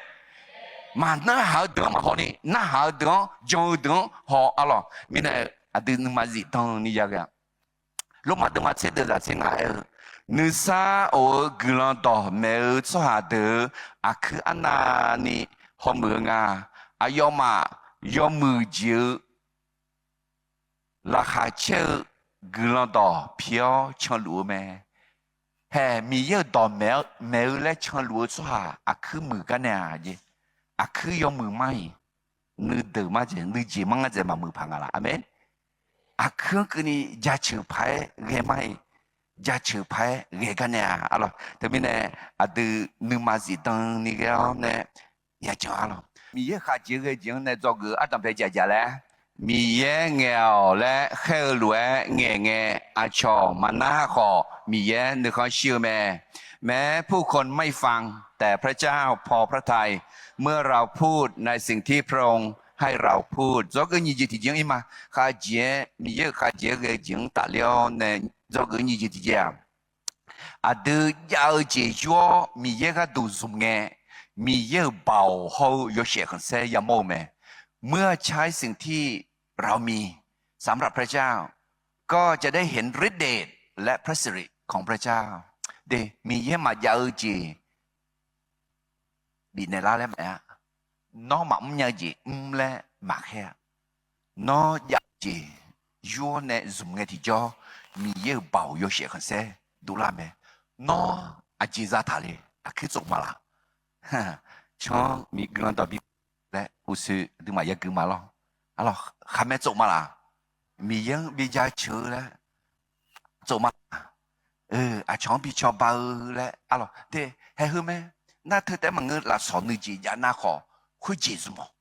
Maqnarhaq-eu deuq-anr maqhaw ni, narhaq-eu deuq-anr, jan-eu deuq-anr haw. Arlawq, mirnae aqdui nuima zifdan ni ya ghae-a. Lormav deuvma tser deuvzaq tser ngaq aer-eu, nuisar of-eu guiqlanq dawqmaeq-eu tsawrhaq deuq-euq aqkuir arnavni hawmuiq-eu nga. Aqyawfmaf yawmuiq jeq-eu laqkhaq caer-eu guiqlanq dawq pi-awr canluf-eu mae. Haeq, Miqyaer-euq dawqmaeq-eu laer canluf-eu tsawrhaq aqkuir muiq gar nae-aq jeq, aqkuir yawmuiq mar-iq, nuideuq mar dzaeq, nuijeq mar ngar dzaeq maqmuiq paq nga laf. Aqmeq. Aqkuir-anr keuvni jaceuq paq-aer ghae mar-iq, jaceuq paq-aer ghae gar nae-a. Arlawq, teumirnae aqdui nuima zifdan ni ghae-awr nae yajan arlawq. Miqyaer khaqjeq ghae jeq-anr nae dzawgeuf-eu ardanqbae jaqjaq laer, Miqyaer ngaeq-awq laer khaer-eu lof-aer ngaeq ngae, aqcawq maqnar khawf Miqyaer nuikhanr shir-eu mae. แม้ผู้คนไม่ฟังแต่พระเจ้าพอพระทัยเมื่อเราพูดในสิ่งที่พระองค์ให้เราพูด Dzawgeuf nyiq jeq tiqjeq-anr ir ma. Khaqjeq-aer, Miqyaer-euq khaqjeq-aer ghae jeq-anr tafler-awr nae dzawgeuf nyiq jeq tiqjeq-aq, aqdui jav-eu jeq yur-awr Miqyaer gharduq zmq ngae, Miqyaer-euq baoq hawr-eu yawshaef khanqsaer yamawr-eu mae. เมื่อใช้สิ่งที่เรามีสำหรับพระเจ้า ก็จะได้เห็นฤทธิ์เดชและพระสิริของพระเจ้า Miqyaer maqjav-eu jeq bifnaeq lar laer maqaer-a. nawr maqmr nya-eu jeq mr laer maqkhaer-a. Nawr jav-eu jeq yur-awr nae zmq ngae tiqjawr, Miqyaer-euq baoq yawshaef khanqsaer dovlar mae. Nawr aqjeq zataq le? Aqkuir tsov ma laq? Can-anr miqguilan dawq bi laer uqshoe aqduimaf yagui ma lawr. Arlawq, khaqmae tsov ma laq? Miqyaer-anr bi jaceuq-eu laer tsov ma laq? Aqcawq-anr bi cawba-eu laer arlawq te haeq heu mae. Nar teu taef-aer maqngeur, lafsawq nuijeq jav nar khawf khoerjeq zmq-awq.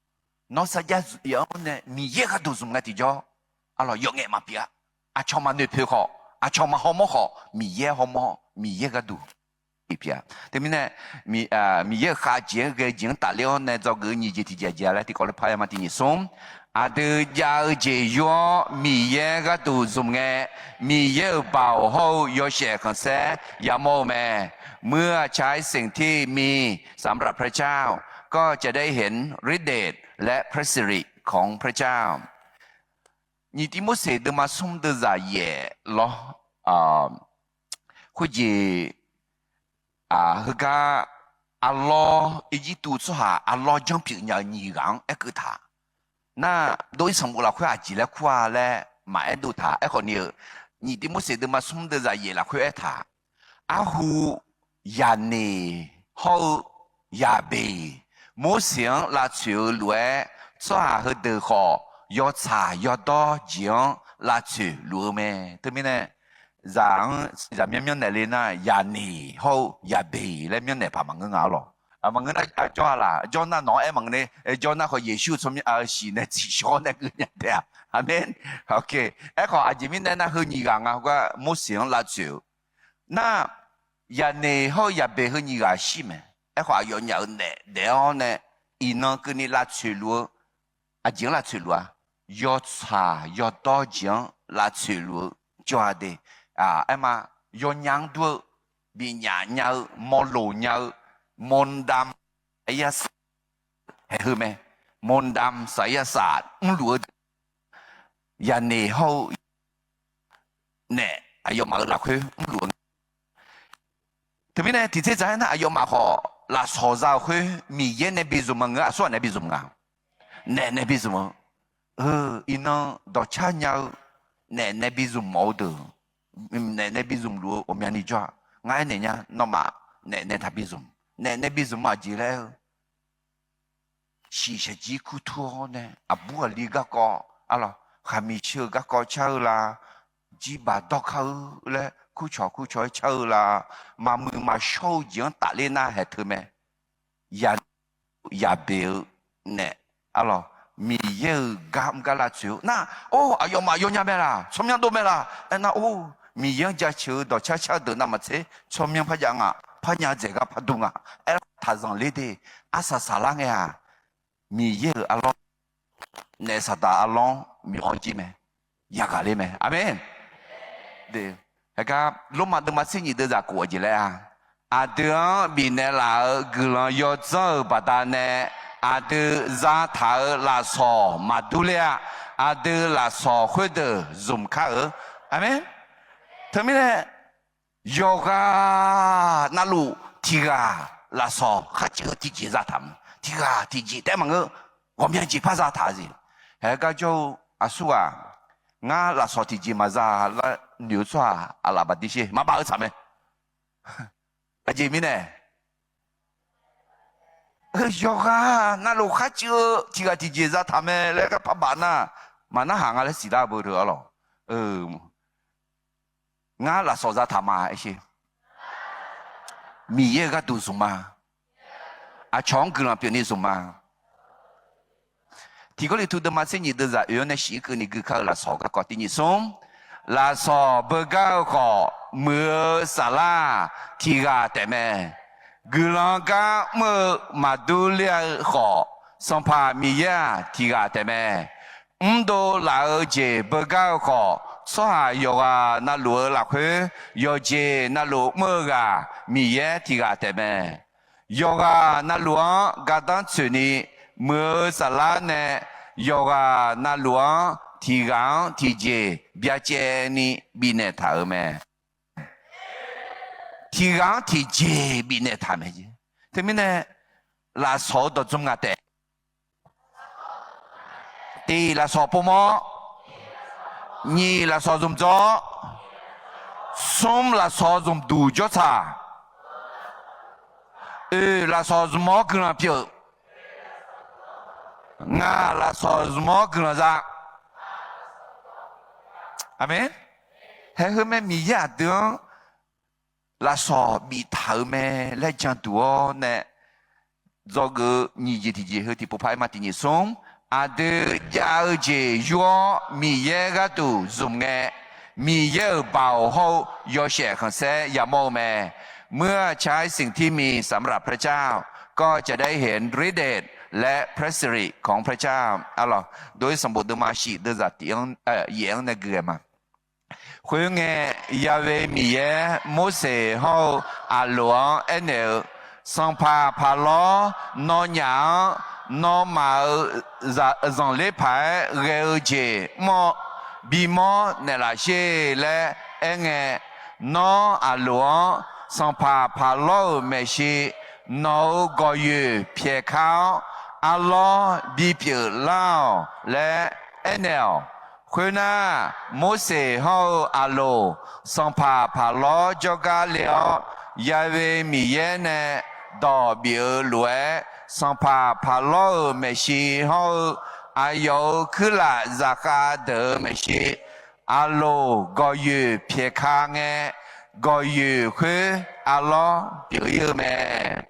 Nawr sarjax ya-anr nae Miqyaer gharduq zmq ngae tiqjawr, arlawq yawf ngaef maqpyeuf-a. Aqcawq maqnoeq poeq khawf, aqcawq maqhaw mawr khawf, Miqyaer haw mawr, Miqyaer gharduq pyeuf-a. Teumirnae, Miqyaer-euq khavjeq-anr ghae jeq-anr tafler-awr nae dzawgeuf-eu nyiq jeq tiqjeq aqjeq-a laer tiqkawv ler par-aer ma tiq nyiq smr. Aqdui jav-eu jeq yur-awr Miqyaer gharduq zmq ngae, Miqyaer-euq baoq hawr-eu yawshaef khanqsaer yamawr-eu mae. เมื่อใช้สิ่งที่มีสำหรับพระเจ้า ก็จะได้เห็นฤทธิ์เดชและพระสิริของพระเจ้า Nyiq Tivmorseq deuvma smr deuvzaq yaef lawr. Khoerjeq heugar arlawr Irjirtuv tsawrhaq arlawr janrpyeuf nya-eu nyiq ghaq-anr aerkeuv taq. Nar, dov-ir sanqbof lafkhoer aqjeq laer kur-a laer maqaer dov taq. Aerkhawf ni-eu, Nyiq Tivmorseq deuvma smr deuvzaq yaef lafkhoer aertaq. Arhu Yaqneq hawr-eu Yaqbeq, Morseq-anr lavtsoeq-eu lof-aer, tsawrhaq heudeuq khawf yawtsaq yawdawr jeq-anr lavtsoeq luf-eu mae. Teumirnae, zaq-anr zaqmyanr myanrnaeq le nar, Yaqneq hawr-eu Yaqbeq laer myanrnaeq paq maqngeur nga arlawq. Maqngeur nar, jawr-a laq? Jawr nar nawq-anr aer maqngeur ni, jawr nar khawf Yeqsur tsawrmyanr-a siq nae tsiqshawr nae geuv nya taef-a. Aqmeq. Aerkhawf aqjeq mirnae nar heu nyiq ghaq nga heugar Morseq-anr lavtsoeq-eu nar, Yaqneq hawr-eu Yaqbeq heu nyiq ghaq shir mae. Aerkhawf aqyawfnyaf-euq naef daef-awr nae, iqnan keuvni lavtsoeq luf-eu, aqjeq-anr lavtsoeq luf-a, yawtsaq yawdawr jeq-anr lavtsoeq luf-eu jawr-a de. Aerma, yawnya-anr dur-eu, bifnyaf nya-eu, mawloq nya-eu, มนต์ดำไสยศาสตร์ haeq heu mae. มนต์ดำไสยศาสตร์ mrluf-eu deuq, Yaqneq hawr-eu naef aqyawfmaf-euq lafkhoer mrluf-eu nga. Teumirnae tiqtser dzaq-aer nar, aqyawfmaf khawf lafsawq za-euq khoer Miqyaer nae bizmq maqngeur, aqsur ghaq nae bizmq nga. Naef nae bizmq-eu, iqnan dawqcar nya-eu naef nae bizmq mawf-eu deuq, naef nae bizmq luf-eu ghawqmyani jawr-a. Ngar aernaeq nya, nawmaf naef nae taq bizmq. Naef nae bizmq aqjeq laer-eu, shiqshaq jir kur tur-awr nae, aqbur aqli garkawv, arlawq, khaqmiq sheu-eu garkawv car-eu la, jirbaq dawrkar-eu laer kurcawq kurcawq-aer car-eu la, maqmuiq maqshawr-eu jeq-anr tafler nar haeq teu mae. Yaqneq Yaqbeq-eu naef, arlawq, Miqyaer-euq gar mr gar lavtsoeq-eu nar, or, aqyawfmaf yawnya mae laq? Tsawrmyanr dov mae laq? Aernar, or, Miqyaer-anr jaceuq-eu dawqcar car-eu deuq navmaqtser tsawrmyanr par jav nga, par nya dzaeq gar par dur nga. Aerkhawf taqzanq ler de. Arsaq saqlar ngae-aq, Miqyaer-euq arlawr, naef Saqdaq arlawr-anr myawq-awr jir mae. Yaghaq ler mae. Aqmeq. Heugar Lormav deuvma tser nyiq deuvzaq kof-eu jeq laer-a, aqdui-anr bifnaeq laf-euq guiqlanq yawdzanr-euq baqdanae, aqdui zataq-euq lafsawq maqdur ler-a. Aqdui lafsawq khoerdeuq zmq kar-eu. Aqmeq. Teumirnae, yawqghaq navluf tiq ghaq lafsawq kharcuiv-eu tiqjeq zataq ma. Tiq ghaq tiqjeq taef maqngeur, ghawqmya jeq par zataq-a jeq. Haeq gar jawr-eu aqsurghaq, ngar lafsawq tiqjeq maqza lar noeq-eu tsawrhaq aqlaf baqdir sher maqbaf-eu tsaq mae. Aqjeq mirnae, yawqghaq navluf kharcuiv-eu tiq ghaq tiqjeq zataq mae laer gar parbaf nar, maqnarhaq nga laer siqlar beu teu arlawq. Ngar lafsawq zataq ma aer sher. Miqyaer-euq gharduq zmq ma. Aqcawq-anr guiqlanq pyeufni zmq ma. Tiq Gawrliqtu deuvma tser nyiq deuvzaq oe-anr nae shif-ir keuvni gui kar-eu lafsawq garkawv tiq nyiq smr. Lafsawq beugar-eu khawf, muiq-eu saflar tiq ghaq taef mae. Guiqlanq gar mr-eu maqdur ler-eu khawf, Sanqpaq Miqyaer-aq tiq ghaq taef mae. Mrdov laf-eu jeq beugar-eu khawf, tsawrhaq yawqghaq navluf-eu lafkhoer, yawqjeq navluf mr-eu ghaq Miqyaer tiq ghaq taef mae. Yawqghaq navluf-anr gardanr tsoeqni, muiq-eu saflar nae yawqghaq navluf-anr tiq ghaq-anr tiqjeq byacaevni bifnaeq taq-euq mae. Tiq ghaq-anr tiqjeq bifnaeq taq mae. Teumirnae, lafsawq-eu dawqdzmr nga taef. Tiq lafsawq povmawr. Nyiq lafsawq zmqdzawr. Smr lafsawq zmqduq jawrsaq. Oeq lafsawq zmq-awr guiqlanq pyeuf. Ngaq lafsawq zmq-awr guiqlanq za. Aqmeq. Haer khoermae Miqyaer aqdui-anr lafsawq biftaq-euq mae laer janduq-awr nae, dzawgeuf nyiq jeq tiqjeq heu tiqpov paq-aer ma tiq nyiq smr. Aqdui jav-eu jeq yur-awr Miqyaer gharduq zmq ngae, Miqyaer-euq baoq hawr-eu yawshaef khanqsaer yamawr-eu mae. เมื่อใช้สิ่งที่มีสำหรับพระเจ้า ก็จะได้เห็นฤทธิ์เดชและพระสิริของพระเจ้า Aqlawq, dov-ir sanqbof deuvma shif deuvzaq tiq-anr, yaef-anr nae gui-aer ma. Khoerngae, Yahweh Miqyaer Morseq hawr-eu Aqloq-anr aernaeq-eu, Sanqpaq Paqlawr, nawnyaf-anr nawmaf-euq zanqler paq-aer ghae-eu jeq mr-awr bimawr naeqlaf sher laer aerngae, nawr Aqloq-anr, Sanqpaq Paqlawr-euq maeqshi nawq-euq gawqyoeq pyaeqka-awr, arlawr bipyeuf lar-awq laer aernaeq-awq. Khoernar, Morseq hawr-eu Aqloq, Sanqpaq Paqlawr jawrgar le-awr, Yahweh Miqyaer nae dawq bif-eu lof-aer, Sanqpaq Paqlawr-euq maeqshi hawr-eu aqyawf-euq kuirlaf zaqkhav deuq-euq maeqshi, Aqloq gawqyoeq pyaeqka ngae, gawqyoeq khoer arlawr pyeuf-ir-eu mae.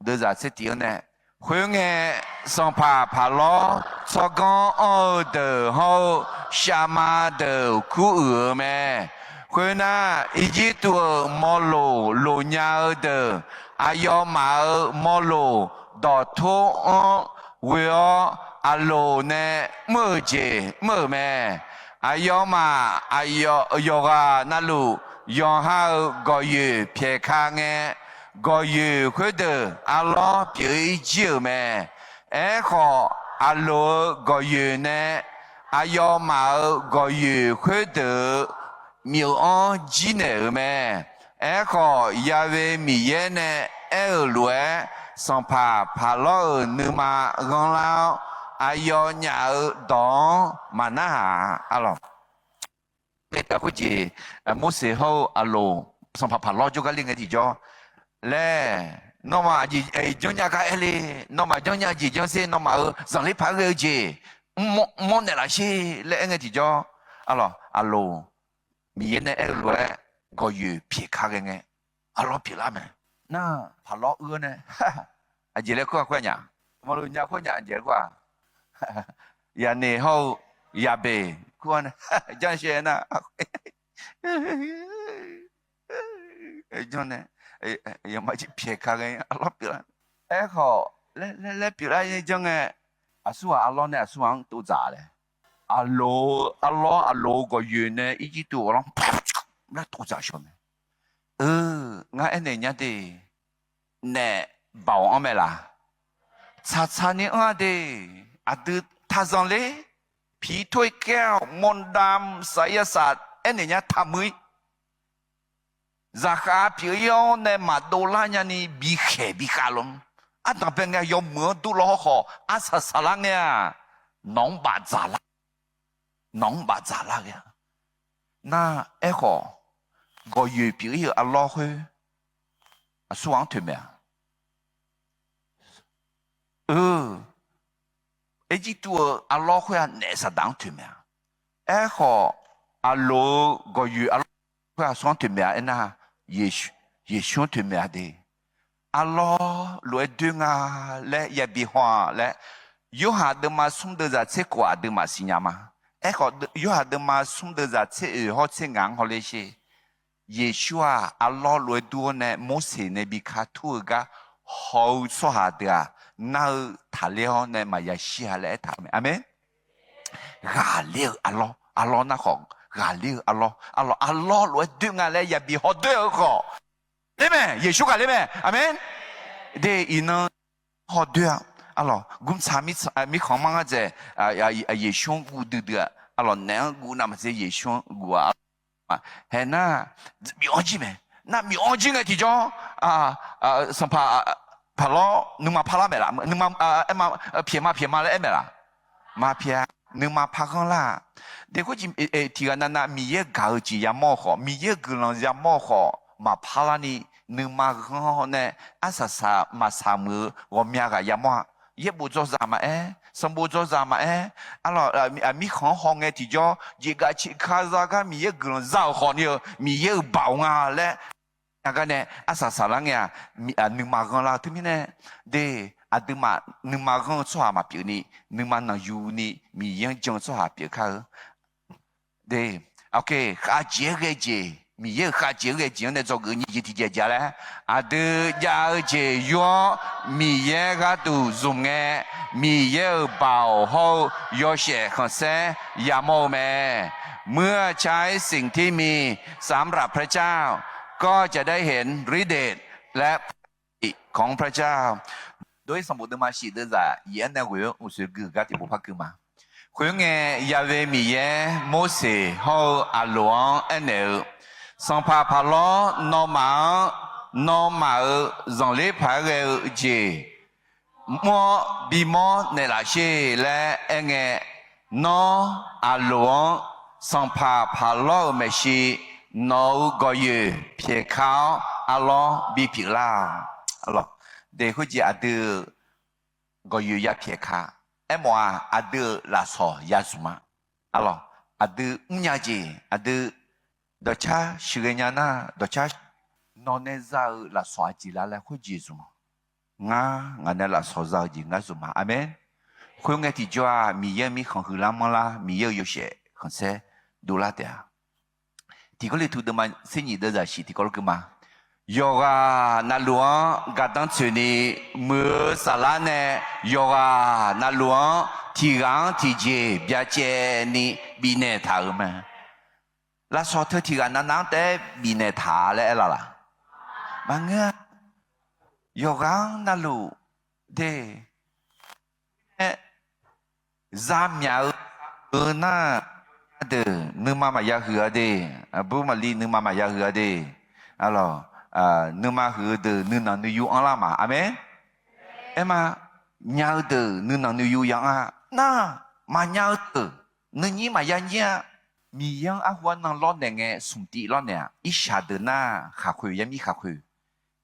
Deuvzaq tser tiq-anr nae, khoerngae, Sanqpaq Paqlawr tsawrganr anr-eu deuq hawr-eu, shafma deuq kuruiq-eu mae. Khoernar, Irjirtuv-euq mawrloq loqnya-eu deuq, aqyawfmaf-euq mawrloq dawqtor-anr ghoe-awr, Aqloq nae mr-euq jeq mr-euq mae. Aqyawfmaf aqyawf yawqghaq navluf yawqha-euq gawqyoeq pyaeqka ngae, gawqyoeq khoerdeuq arlawr pyeuf-ir jir-euq mae. Aerkhawf, Aqloq-euq gawqyoeq nae aqyawfmaf-euq gawqyoeq khoerdeuq-euq myeuq-anr jir naeq-euq mae. Aerkhawf, Yahweh Miqyaer nae aer-euq lof-aer, Sanqpaq Paqlawr-euq nuima ghanrlar-awr, aqyawfnyaf-euq dawq-anr maqnarhaq-a. Aqlawq, Morseq hawr-eu Aqloq, Sanqpaq Paqlawr jawrgar le ngae tiqjawr laer, nawmaf aqjeq janrnya gar aer le. Nawmaf janrnya jeq janrser, nawmaf-euq zanqler paq-aer ghae-eu jeq mr-awr naeqlaf sher laer aer ngae tiqjawr, aqlawq, Aqloq, Miqyaer nae aer-eu lof-aer gawqyoeq pyaeqka ghae ngae, arlawr pyeuflar mae. Nar, Paqlawr uir-awr nae, aqjeq laer kur-aq, kur-aq nya, maqlof nya kur-aq nya, aqjeq laer kur-aq, Yaqneq hawr-eu Yaqbeq kur-awr nae, janrshar nar, janr nae, yawmar jir pyaeqka ghae arlawr pyeuflar. Aerkhawf, laer pyeuflar janr ngae, aqsurghaq arlawr nae aqsurghaq-anr tovdzaq laer. Aqloq-eu arlawr, Aqloq-eu gawqyoeq nae Irjirtuv ghawqlanr laer tovdzaq shawq mae. Eu, ngar aernaeq nya de. Naef baoq anr mae laq? Tsaqtsaq ni anr-a de. Aqdui taqzanq ler, ผีถ้วยแก้ว มนต์ดำ ศัยศาสตร์ aernaeq nya taqmuiq-ir. Zaqkhav pyeuf-ir-awr nae maqdovlar nyani bikhaeq bikhav lor. Ardanq bae ngae yawmuiq-anr durlaw hawrkhawf arsaq saqlar ngae-aq, nawq-anr bafdzaq lar, nawq-anr bafdzaq lar ghae-a. Nar, aerkhawf, gawqyoeq pyeuf-ir-euq arlawr khoer aqsurghaq-anr toeqmaeq-a. Eu, Irjirtuv-euq arlawr khoer-aq naef Saqdaq-anr toeqmaeq-a. Aerkhawf, Aqloq-eu gawqyoeq arlawr khoer aqsurghaq-anr toeqmaeq-a aernar, Yeqsur-anr toeqmaeq-a de. Arlawr lof-aer doer nga laer yabi haw-a laer, Yorhaq deuvma smr deuvzaq tser khof aqduimaf siqnya ma. Aerkhawf, Yorhaq deuvma smr deuvzaq tser oeq hawr tser ngaq-anr hawler sher. Yeqsur-aq, arlawr lof-aer dur-awr nae Morseq nae bi ka tur-eu gar haw-eu tsawrhaq deuq-aq, nar-eu taqler-awr nae maqya shir-a laer aertaq-eu mae. Aqmeq. Ghaqler-eu arlawr, arlawr nar khawf, ghaqler-eu arlawr, arlawr, arlawr lof-aer doer nga laer yabi hawdoer-eu khawf, ler mae, Yeqsur ghaqler mae. Aqmeq. De, iqnan hawdoer-a. Arlawq, gmrtsaq mirkhanq mar ngar dzaeq, Yeqsur-anr guv duidui-a. Arlawq, naef-anr guv navmaqtser Yeqsur-anr guv-a. Haeq nar, myav-anr jir mae. Nar myav-anr jir ngae tiqjawr, sanqpaq, paqlawr nuima parlar maeq laf, nuima, aer ma, pyaeq ma pyaeq ma laer aer maeq laf. maqpyaeq-a. Nuima par ghanrlar-aq, de khoerjeq tiqghaq navnav Miqyaer-euq gaq-eu jeq yamawr-eu khawf, Miqyaer-euq guiqlanq yamawr-eu khawf maqpar larni, nuima ghanr nae arsaq saq maqsaq muiq-eu ghawqmya ghaq yamawr-a. Yaerbof dzawzaq maqaer, sanqbof dzawzaq maqaer, arlawq, mirkhanq-anr hawngae tiqjawr jeqgaf ciqka zagar Miqyaer-euq guiqlanq za-euq khawfni-eu Miqyaer-euq baoq nga laer nya gar nae arsaq saqlar ngae-aq, nuima ghanrlar-eu teumirnae, de, aqduimaf nuima ghanr-eu tsawrhaq maqpyeuf ni, nuima nanqyuni Miqyaer-anr jan-eu tsawrhaq pyeuf kar-eu. De, khavjeq-aer ghae jeq, Miqyaer-euq khavjeq-aer ghae jeq-anr nae dzawgeuf nyiq jeq tiqjeq ja laer, aqdui jav-eu jeq yur-awr Miqyaer gharduq zmq ngae, Miqyaer-euq baoq hawr-eu yawshaef khanqsaer yamawr-eu mae. เมื่อใช้สิ่งที่มีสำหรับพระเจ้า ก็จะได้เห็นฤทธิ์เดชและพระสิริของพระเจ้า โดยสมุดเดิมมา shiq deuvzaq yaef-anr nae ghoeq-eu uqsoeq gui-eu gar tiqpov par gui ma. Khoerngae, Yahweh Miqyaer Morseq hawr-eu Aqloq-anr aernaeq-eu, Sanqpaq Paqlawr nawmaf-anr nawmaf-euq zanqler paq-aer ghae-eu jeq mr-awr bimawr naeqlaf sher laer aerngae, nawr Aqloq-anr Sanqpaq Paqlawr-euq maeqshi nawq-euq gawqyoeq pyaeqka-awr arlawr bipyeuf lar-awq. Arlawq, de khoerjeq aqdui-euq gawqyoeq yapyaeq ka. Aermawf-aq, aqdui-euq lafsawq ya zmq-a. Arlawq, aqdui mrnya jeq, aqdui dawqcar sheuqghae nya nar, dawqcar nawq nae za-eu lafsawq aqjeq lar laer khoerjeq zmq-awq. Ngar ngaq nae lafsawq za-eu jeq ngar zmq ma. Aqmeq. Khoerngae tiqjawr-aq, Miqyaer-euq mirkhanq huiqlar manrlar, Miqyaer-euq yawshaef khanqsaer dovlar taef-a. Tiq Gawrliqtu deuvma tser nyiq deuvzaq shiq tiq kawv lor keuv ma. Yawqghaq navluf-anr gardanr tsoeqni, muiq-eu saflar nae yawqghaq navluf-anr tiq ghaq-anr tiqjeq byacaevni bifnaeq taq-euq mae. Lafsawq teu tiq ghaq navnav-anr taef-aer bifnaeq taq laer aerlaf laq? Maqngeur-a. Yawqghaq-anr navluf de, aer, zamyaf-eu, eu nar, deuq nuima maqya huiq-a de. Aqbur maqli nuima maqya huiq-a de. Arlawq, nuima huiq-eu deuq nuinanq nuiyu anrlar ma. Aqmeq. Aerma, nya-eu deuq nuinanq nuiyu ya anr-a. Nar, maqnya-eu deuq nuinyir maqya nyir-a. Miqyaer-anr arhu arnan lawrnaeq ngae smq tiv lawrnaeq-aq, irshaq deuq nar khaqkhoeq, yamir khaqkhoeq.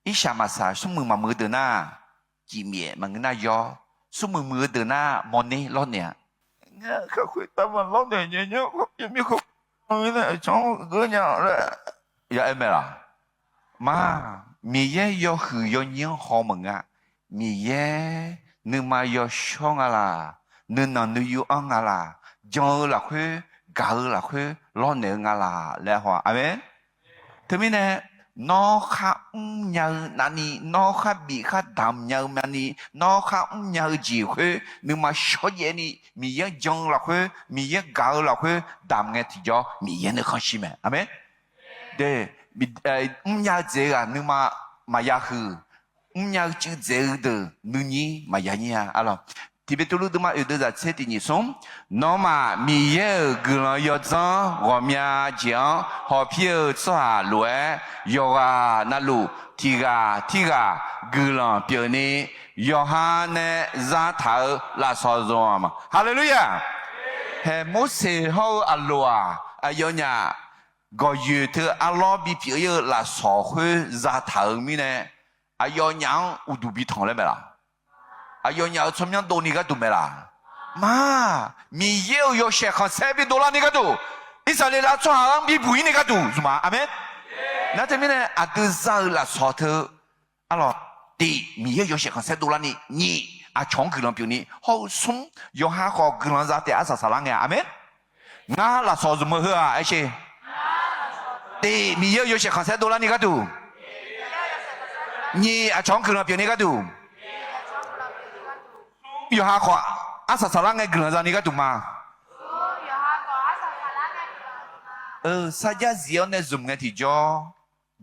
Irshaq maqsaq smrmuiq maqmuiq-eu deuq nar, cifmyaef maqngeur nar yawr, smrmuiq muiq-eu deuq nar mawrner lawrnaeq-a. Ngar khaqkhoeq tavmaf lawrnaeq nya nya, yamir khawf, nae aqcawq-anr geur nya laer ya aer mae laq? Ma, Miqyaer yawhuiq yawnyir-anr haw maqngeur-a. Miqyaer nuima yawshawr nga laq, nuinanq nuiyu anr nga laq, jan-eu lafkhoer, gaq-eu lafkhoer lawrnaeq-eu nga laq laer haw-a. Aqmeq. Teumirnae, nawr khar mrnya-eu navni, nawr khar bif khar damq nya-eu navni, nawr khar mrnya-eu jeq khoer nuima shawrjaev ni, Miqyaer-anr jan-eu lafkhoer, Miqyaer gaq-eu lafkhoer damq ngae tiqjawr Miqyaer nuikhanr shir mae. Aqmeq. De, mrnya-eu dzaeq-eu ghaq nuima maqya huiq, mrnya-eu cuiv dzaeq-eu deuq nuinyir maqya nyir-a. Arlawq, Tiqbeqtuvluv deuvma oeq deuvzaq tser tiq nyiq smr, nawmaf Miqyaer-euq guiqlanq yawdzanr ghawqmya jeq-anr hawpir-eu tsawrhaq lof-aer, yawqghaq navluf tiq ghaq tirghaq guiqlanq pyeufni, yawqha nae zataq-eu lafsawq zmq-aq ma. Haleluya! Haeq Morseq hawr-eu Aqloq-aq, aqyawfnyaf gawqyoeq teu arlawr bipyeuf ir-eu lafsawq khoer zataq-euq mirnae, aqyawfnyaf-anr uqduq bi tanq laer mae laq? Aqyawfnyaf-euq tsawrmyanr dovni gharduq mae laq? Ma, Miqyaer-euq yawshaef khanqsaer bi dovlarni gharduq, Irsaqleqlav tsawrhaq-anr bibuq ir ni gharduq zmq-a. Aqmeq. Nar teumirnae aqdui za-eu lafsawq teu, arlawq, tiq, Miqyaer-euq yawshaef khanqsaer dovlarni, nyiq, aqcawq-anr guiqlanq pyeufni, hawr-eu smr, yawqha khawf guiqlanq za taef arsaq saqlar ngae-a. Aqmeq. Ngar lafsawq zmq-eu heu-aq, aer sher. Tiq, Miqyaer-euq yawshaef khanqsaer dovlarni gharduq. Nyiq, aqcawq-anr guiqlanq pyeufni gharduq. Yawqha khawf arsaq saqlar ngae guiqlanq zani gharduq ma. Eu, sarjax zif-awr nae zmq ngae tiqjawr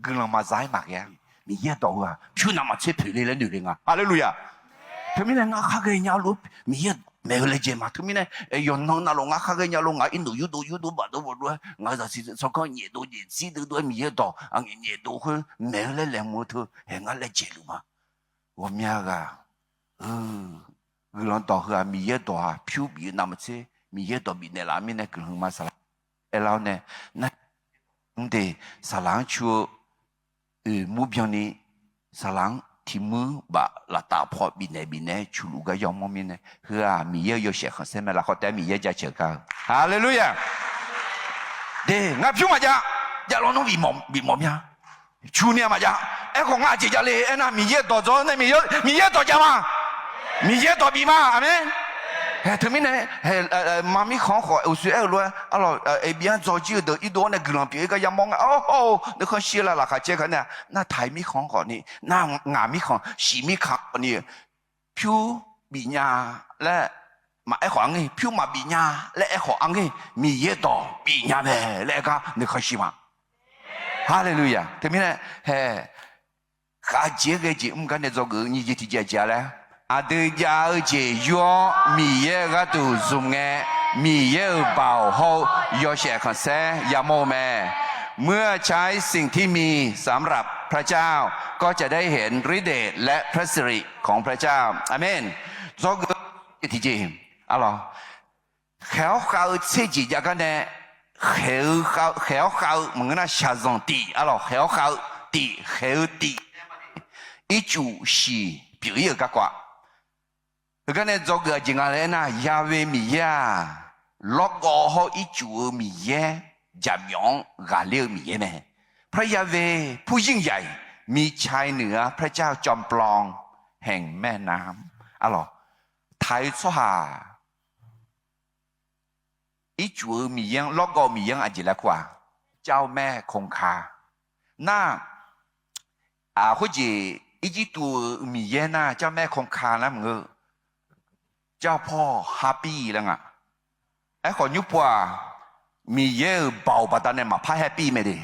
guiqlanq maqza-aer maqghae-a. Miqyaer dawq heu-aq, pyur navmaqtser poeqle laer noeq le nga. Haleluya! Teumirnae ngar khar ghaenya lof, Miqyaer maeq-eu laejae ma. Teumirnae, yawqnan navluf ngar khar ghaenya lof, ngaq-anr irnuq yurdov yurdov bafdov bafdov-aer, ngaq-euq zaqsiq tsawrganr nyaefdov nyaefzir deuvdov-aer Miqyaer dawq nyaefdov khoer maeq-eu laer laeqhmq-eu teu haeq ngar laejae luf ma. Ghawqmya ghaq, eu, guiqlanq dawq heu-aq Miqyaer dawq-aq pyur bif-eu navmaqtser Miqyaer dawq bifnaeq laf-eu mirnae guiqlanq heu ma saqlaq aerlar-awr nae, nar mr de saqlaq-anr cu-eu oeq mur byanni saqlaq-anr tiq muir baf laftav paw bifnaeq bifnaeq-aer cu luf gar yawmawr mirnae heu-aq Miqyaer-euq yawshaef khanqsaer mae. Lafkhawf taef-aer Miqyaer jaceuq gar-eu. Haleluya! De, ngar pyur maqjav, javlawr nawr bifmawf mya. Cu ni-a maqjav. Aerkhawf ngar aqjeq javle aernar, Miqyaer-euq dawq dzaw-awr nae Miqyaer dawq jav ma. Miqyaer dawq bif ma. Aqmeq. Hae, teumirnae, ma mirkhanq-anr khawf uqshoe aer-eu lof-aer arlawq, eqbir-anr dzaw jir-eu deuq irdov-awr nae guiqlanq pyeuf-ir gar yamawr nga. Awr, nuikhanr shir-eu la laqkhaq caer ka nar-aq, nar taq-iq mirkhanq-anr khawf ni, nar ngaq mirkhanq, shiq mirkhanq khawf ni, pyur bif nya laer maqaer khawf arngeur, pyur maqbif nya laer aer khawf arngeur, Miqyaer dawq bif nya mae laer aer gar nuikhanr shir ma. Haleluya! Teumirnae, hae, khavjeq-aer ghae jeq mr gar nae dzawgeuf-eu nyiq jeq tiqjeq aqjeq-a laer, aqdui jav-eu jeq yur-awr Miqyaer-euq gharduq zmq ngae, Miqyaer-euq baoq hawr-eu yawshaef khanqsaer yamawr-eu mae. เมื่อใช้สิ่งที่มีสำหรับพระเจ้า ก็จะได้เห็นฤทธิ์เดชและพระสิริของพระเจ้า Aqmeq. Dzawgeuf-eu tiqjeq, arlawq, khaeq-awr khav-eu tser jeq jav gar nae, khaeq-awr khav-eu maqngeur nar shaqzanq tif, arlawq, khaeq-awr khav-eu tif, khaeq-eu tif, ircuf shiq pyeuf-ir-euq garkawv-aq, heugar nae dzawgeuf-eu aqjeq nga laer aernar, Yahweh Miqyaer-aq, lawrgawv hawr ircuf-eu Miqyaer, jaqmyawf-anr ghaqler-eu Miqyaer mae. พระยาเวห์ผู้ยิ่งใหญ่ มีชัยเหนือพระเจ้าจอมปลอมแห่งแม่น้ำ Arlawq, taq-eu tsawrhaq ircuf-eu Miqyaer-anr, lawrgawv-eu Miqyaer-anr aqjeq laer kur-aq, เจ้าแม่คงคา nar, aq, khoerjeq Irjirtuv-euq miqyaer nar เจ้าแม่คงคา nar maqngeur, jawr pawr hapi laer nga. Aerkhawf nymr pov-aq, Miqyaer-euq baoq baqdanae maqpar hapi mae de.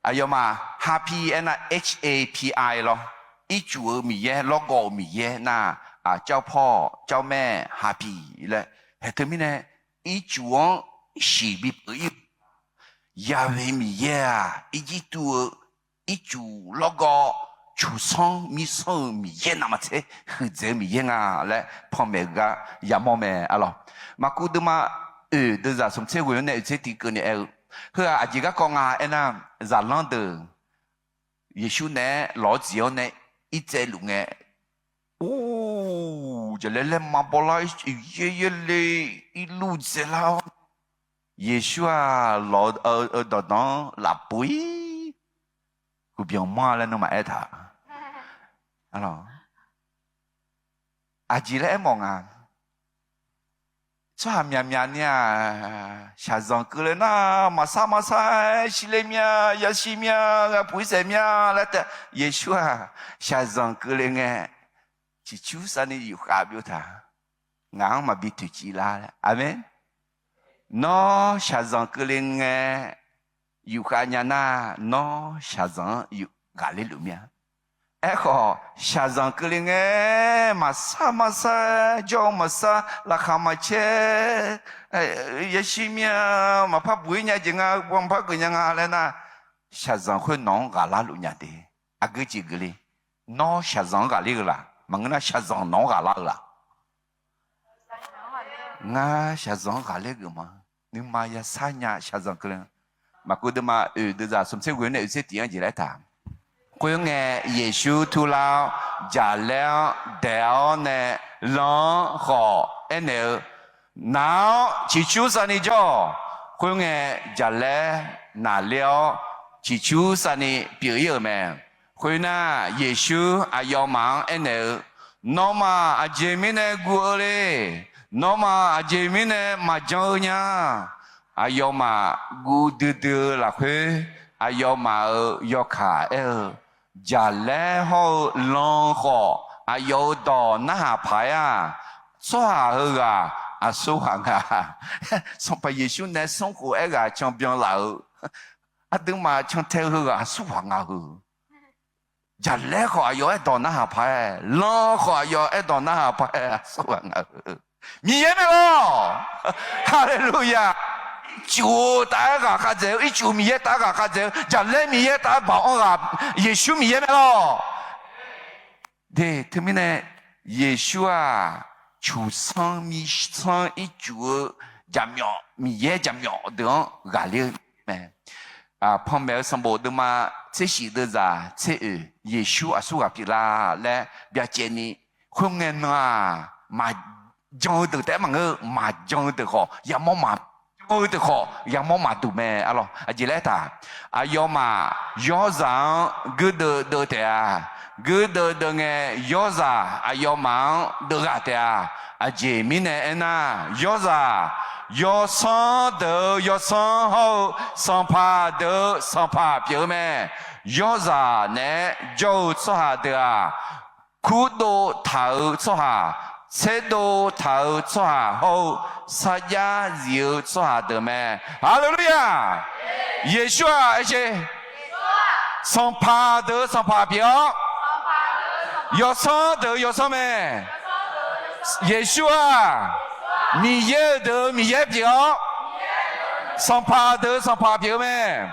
Aqyawfmaf hapi aernar, H A P I lawr, ircuf-eu miqyaer, lawrgawv-euq miqyaer nar, aq, jawr pawr, jawr maer, hapi laer. Haeq teumirnae, ircuf-anr shiq bipyeuf-ir-eu Yahweh Miqyaer-aq, Irjirtuv-eu ircuf lawrgawv, cuqsanr mirsanr-eu Miqyaer navmaqtser huiqdzaeq-eu Miqyaer nga laer panmaeq-eu gar yamawr mae, arlawq. Maqkuv deuvma oeq deuvzaq smq tser ghoe-anr nae oeq tser tiq keuvni aer-eu, heu-aq aqjeq garkawv nga aernar, zaqlanr deuq Yeqsur naeq-aer lawq-awr dziq-awr nae irtsaev luf ngae, or, jaqlaer laer ma bawlar, yaer yaer le, irluv dzaeqlar-awr, Yeqsur-aq lawq-eu dawqdanq-anr lafbuq-ir, guqbyanq manr laer nawmaf aertaq. Aqjeq laer aermawf nga. Tsawrhaq myaqmyaq ni-aq, shaqzanq keuvle nar, maqsar maqsar-aer shirler mya, yashir mya, ghaqpuq-ir saef mya laer taef. Yeqsur-aq, shaqzanq keuvle ngae, ciqcur savni yufkhav byov taq. Ngaq-anr maqbi toeqciv lar laer. Aqmeq. Nawr shaqzanq keuvle ngae, yufkhav nya nar, nawr shaqzanq-anr ghaqler luf mya. Aerkhawf, shaqzanq keuvle ngae, maqsar maqsar, jawr-eu maqsar, laqkhaq maqcaer, yashir mya, maqpar buq-ir nya jeq nga, maqpar geuf nya nga laer nar, shaqzanq khoer nawq-anr ghaqlar luf nya de. Aqgeu jeq geufle. Nawr shaqzanq-anr ghaqler-eu laq? Maqngeur nar shaqzanq nawq-anr ghaqlar-eu laq? Ngar shaqzanq-anr ghaqler geuf ma. Nuima yasar nya shaqzanq keuvle. Maqkuv deuvma oeq deuvzaq smq tser ghoe-anr nae oeq tser tiq-anr jeq laer taq. Khoerngae, Yeqsur turlar-awr, jaqlaer-anr daeq-awr nae, lan-anr khawf aernaeq-eu, Naq-awr ciqcur savni jawr-awq. Khoerngae, jaqlaer naqler-awr ciqcur savni pyeuf-ir-euq mae. Khoernar, Yeqsur aqyawfmaf-anr aernaeq-eu, Nawmaf aqjeq mirnae guv-eu le? Nawmaf aqjeq mirnae maqjan-eu nya? Aqyawfmaf guv duidui-eu lafkhoer, aqyawfmaf-euq yawkaq aer-eu, Jaqlaer hawr-eu lan khawf, aqyawf-euq dawq narhaq paq-aer-aq, tsawrhaq heughaq aqsurghaq nga. Sanqpaq Yeqsur nae smrkhof aerghaq can byan laf-euq, aqduimaf cantae-eu heughaq aqsurghaq nga-eu. Jaqlaer khawf aqyawf aerdawq narhaq paq-aer, lan khawf aqyawf aerdawq narhaq paq-aer aqsurghaq nga-eu. Miqyaer mae lawr. Haleluya. Ircuf-eu taf-aer ghaqkhav dzaeq-eu, ircuf Miqyaer taf-aer ghaqkhav dzaeq-eu, jaqlaer Miqyaer taf-aer baoq-anr ghaq, Yeqsur Miqyaer mae lawr. De, teumirnae Yeqsur-aq, cuqsanr misanr ircuf-eu jaqmyawf, Miqyaer jaqmyawf deuq-anr ghaqler-eu mae. Panmaeq-eu sanqbof deuvma tser shif deuvzaq tser oeq, Yeqsur aqsur ghaq pyeuflar laer byacaevni, khoerngae nan-aq, maqjan-eu deuq taef-aer maqngeur-eu, maqjan-eu deuq khawf yamawr maq jan-eu deuq khawf yamawr maqduq mae. Arlawr, aqjeq laer taq, aqyawfmaf yawrzaq-anr guirdeuv deuv taef-a. Guirdeuv deuv ngae, yawrzaq aqyawfmaf-anr deuvghaq taef-a. Aqjeq mirnae aernar, yawrzaq yawsanr deuq-euq yawsanr hawr-eu, sanqpaq deuq-euq sanqpaq pyeuf-eu mae. Yawrzaq naeq-aer jawr-eu tsawrhaq deuq-aq, kurdov taq-euq tsawrhaq, tserdov taq-euq tsawrhaq hawr-eu, sarjax zif-eu tsawrhaq deuq mae. Haleluya! Yeqsur-aq, aer sher, sanqpaq deuq-euq sanqpaq pyeuf-awr, yawsanr deuq-euq yawsanr mae. Yeqsur-aq, Miqyaer-euq deuq-euq Miqyaer pyeuf-awr, sanqpaq deuq-euq sanqpaq pyeuf-eu mae.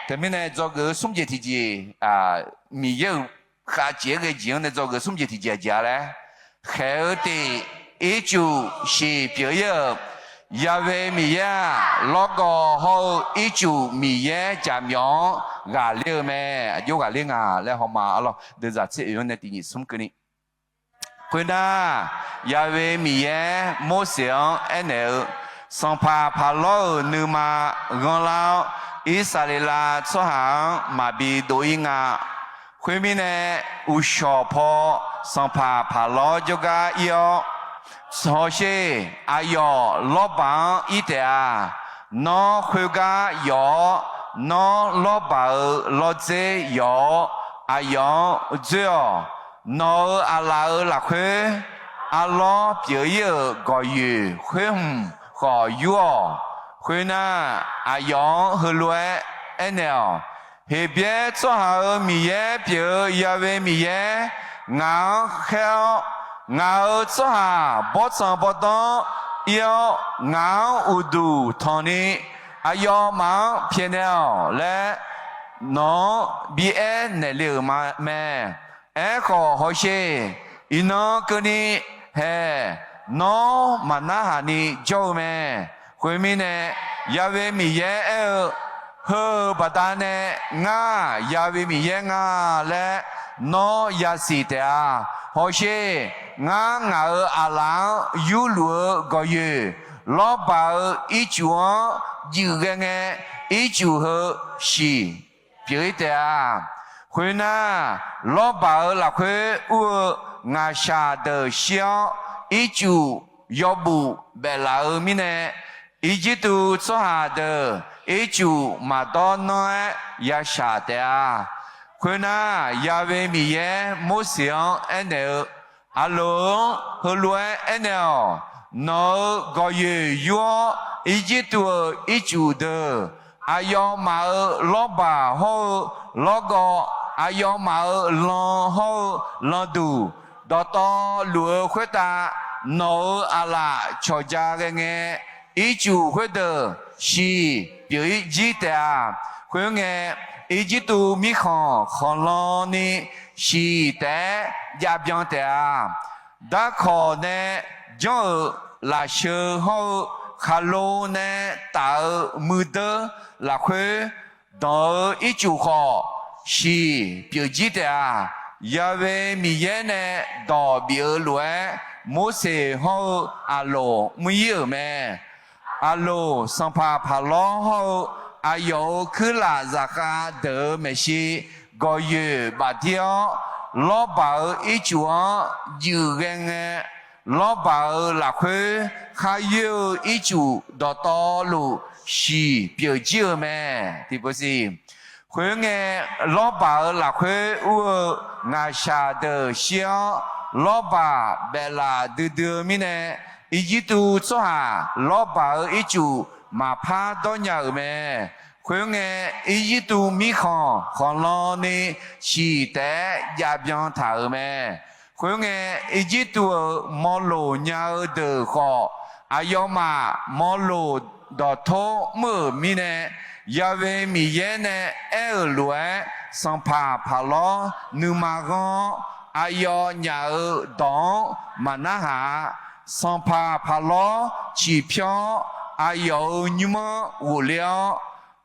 Teumirnae dzawgeuf-eu smr jeq tiqjeq, Miqyaer-euq khavjeq-aer ghae jeq-anr nae dzawgeuf-eu smr jeq tiqjeq aqjeq-a laer, khaeq-eu tiq, ircuf shiq pyeuf-ir-euq Yahweh Miqyaer-aq, lawrgawv hawr-eu ircuf Miqyaer jaqmyawf-anr ghaqler-eu mae. Aqjox ghaqler nga laer hawma arlawr, deuvzaq tser oeq-anr nae tiq nyiq smr keuvni. Khoernar, Yahweh Miqyaer Morseq-anr aernaeq-eu, Sanqpaq Paqlawr-euq nuima ghanrlar-awr, Irsaqleqlav tsawrhaq-anr maqbi dov-ir nga. Khoermirnae, uqshawq paw sanqpaq Paqlawr jawrgar ir-awr, hawsher, aqyawf lawrbaq-anr ir taef-a. Nawr khoergar yawf-awr, nawr lawrbaq-euq lawrdzer yawf-awr, aqyawf-anr dzoer-awq. Nawq-euq aqlaf-euq lafkhoer, arlawr pyeuf-ir-euq gawqyoeq khoer hmq khawf yur-awq. Khoernar, aqyawf-anr heulof-aer aernaeq-awq. Heqbyaer tsawrhaq-euq Miqyaer pyeuf-eu Yahweh Miqyaer, ngaq-anr khaer-awr, ngaq-euq tsawrhaq bawrtsanq bawrdanr ir-awr, ngaq-anr uqduq tanqni, aqyawfmaf-anr pyaeqnaeq-awq laer, nawq-anr bi aer naeqle-euq mae. Aerkhawf hawsher, iqnan keuvni haeq, nawr maqnarhaq ni jawr-eu mae. Khoermirnae, Yahweh Miqyaer aer-eu, Heu-euq baqdanae ngar-aq, Yahweh Miqyaer nga laer nawr yasiq taef-a. Hawsher, ngar ngaq-euq aqlaf-anr yurluf-eu gawqyoeq, lawrbaq-euq ircuf-anr juif ghae ngae, ircuf heu shiq pyeuf-ir taef-a. Khoernar, lawrbaq-euq lafkhoer ur-eu ngaqshaq deuq shir-awr, ircuf yawbuf baeflaf-eu mirnae, Irjirtuv tsawrhaq deuq ircuf maqdawr nanr-aer yashaq taef-a. Khoernar, Yahweh Miqyaer Morseq-anr aernaeq-eu, Aqloq-anr heulof-aer aernaeq-awq. Nawq-euq gawqyoeq yur-awr, Irjirtuv-euq ircuf deuq, aqyawfmaf-euq lawrbaq hawr-eu lawrgawv, aqyawfmaf-euq lan hawr-eu landuq, dawqtawvluf-eu khoertav nawq-euq aqlaf cawqja ghae ngae, ircuf khoerdeuq shiq pyeuf-ir jir taef-a. Khoerngae, Irjirtuv mirkhanq khanqlan ni shiq taef-aer jav byan taef-a. Darkawq nae janr-euq lafsheu hawr-eu, khaqlo nae taf-eu muiqdeur lafkhoer danq-eu ircuf khawf, shiq pyeuf jir taef-a. Yahweh Miqyaer nae dawq bif-eu lof-aer, Morseq hawr-eu Aqloq mr-ir-euq mae. Aqloq, sanqpaq Paqlawr hawr-eu aqyawf-euq kuirlaf zaqkhav deuq-euq maeqshi gawqyoeq bafdir-awr, lawrbaq-euq ircuf-anr juif ghae ngae, lawrbaq-euq lafkhoer kharyoer-eu ircuf dawqtawvluf shiq pyeuf jir-eu mae. Tiqpov siq. Khoerngae, lawrbaq-euq lafkhoer ur-eu ngaqshaq deuq shir-awr, lawrbaq baeflaf duidui-eu mirnae, Irjirtuv tsawrhaq lawrbaq-euq ircuf maqpar dawrnya-euq mae. Khoerngae, Irjirtuv mirkhanq khanqlan ni shiq taef-aer jav byan taq-euq mae. Khoerngae, Irjirtuv-euq mawloq nya-eu deuq khawf, aqyawfmaf mawloq dawqtor mr-euq mirnae, Yahweh Miqyaer nae aer-euq lof-aer, sanqpaq Paqlawr nuima ghanr-awr, aqyawf nyaf-euq dawq-anr maqnarhaq-a. Sanqpaq Paqlawr ciqpyawr-awr, aqyawf-euq nymr-anr ghofler-awr,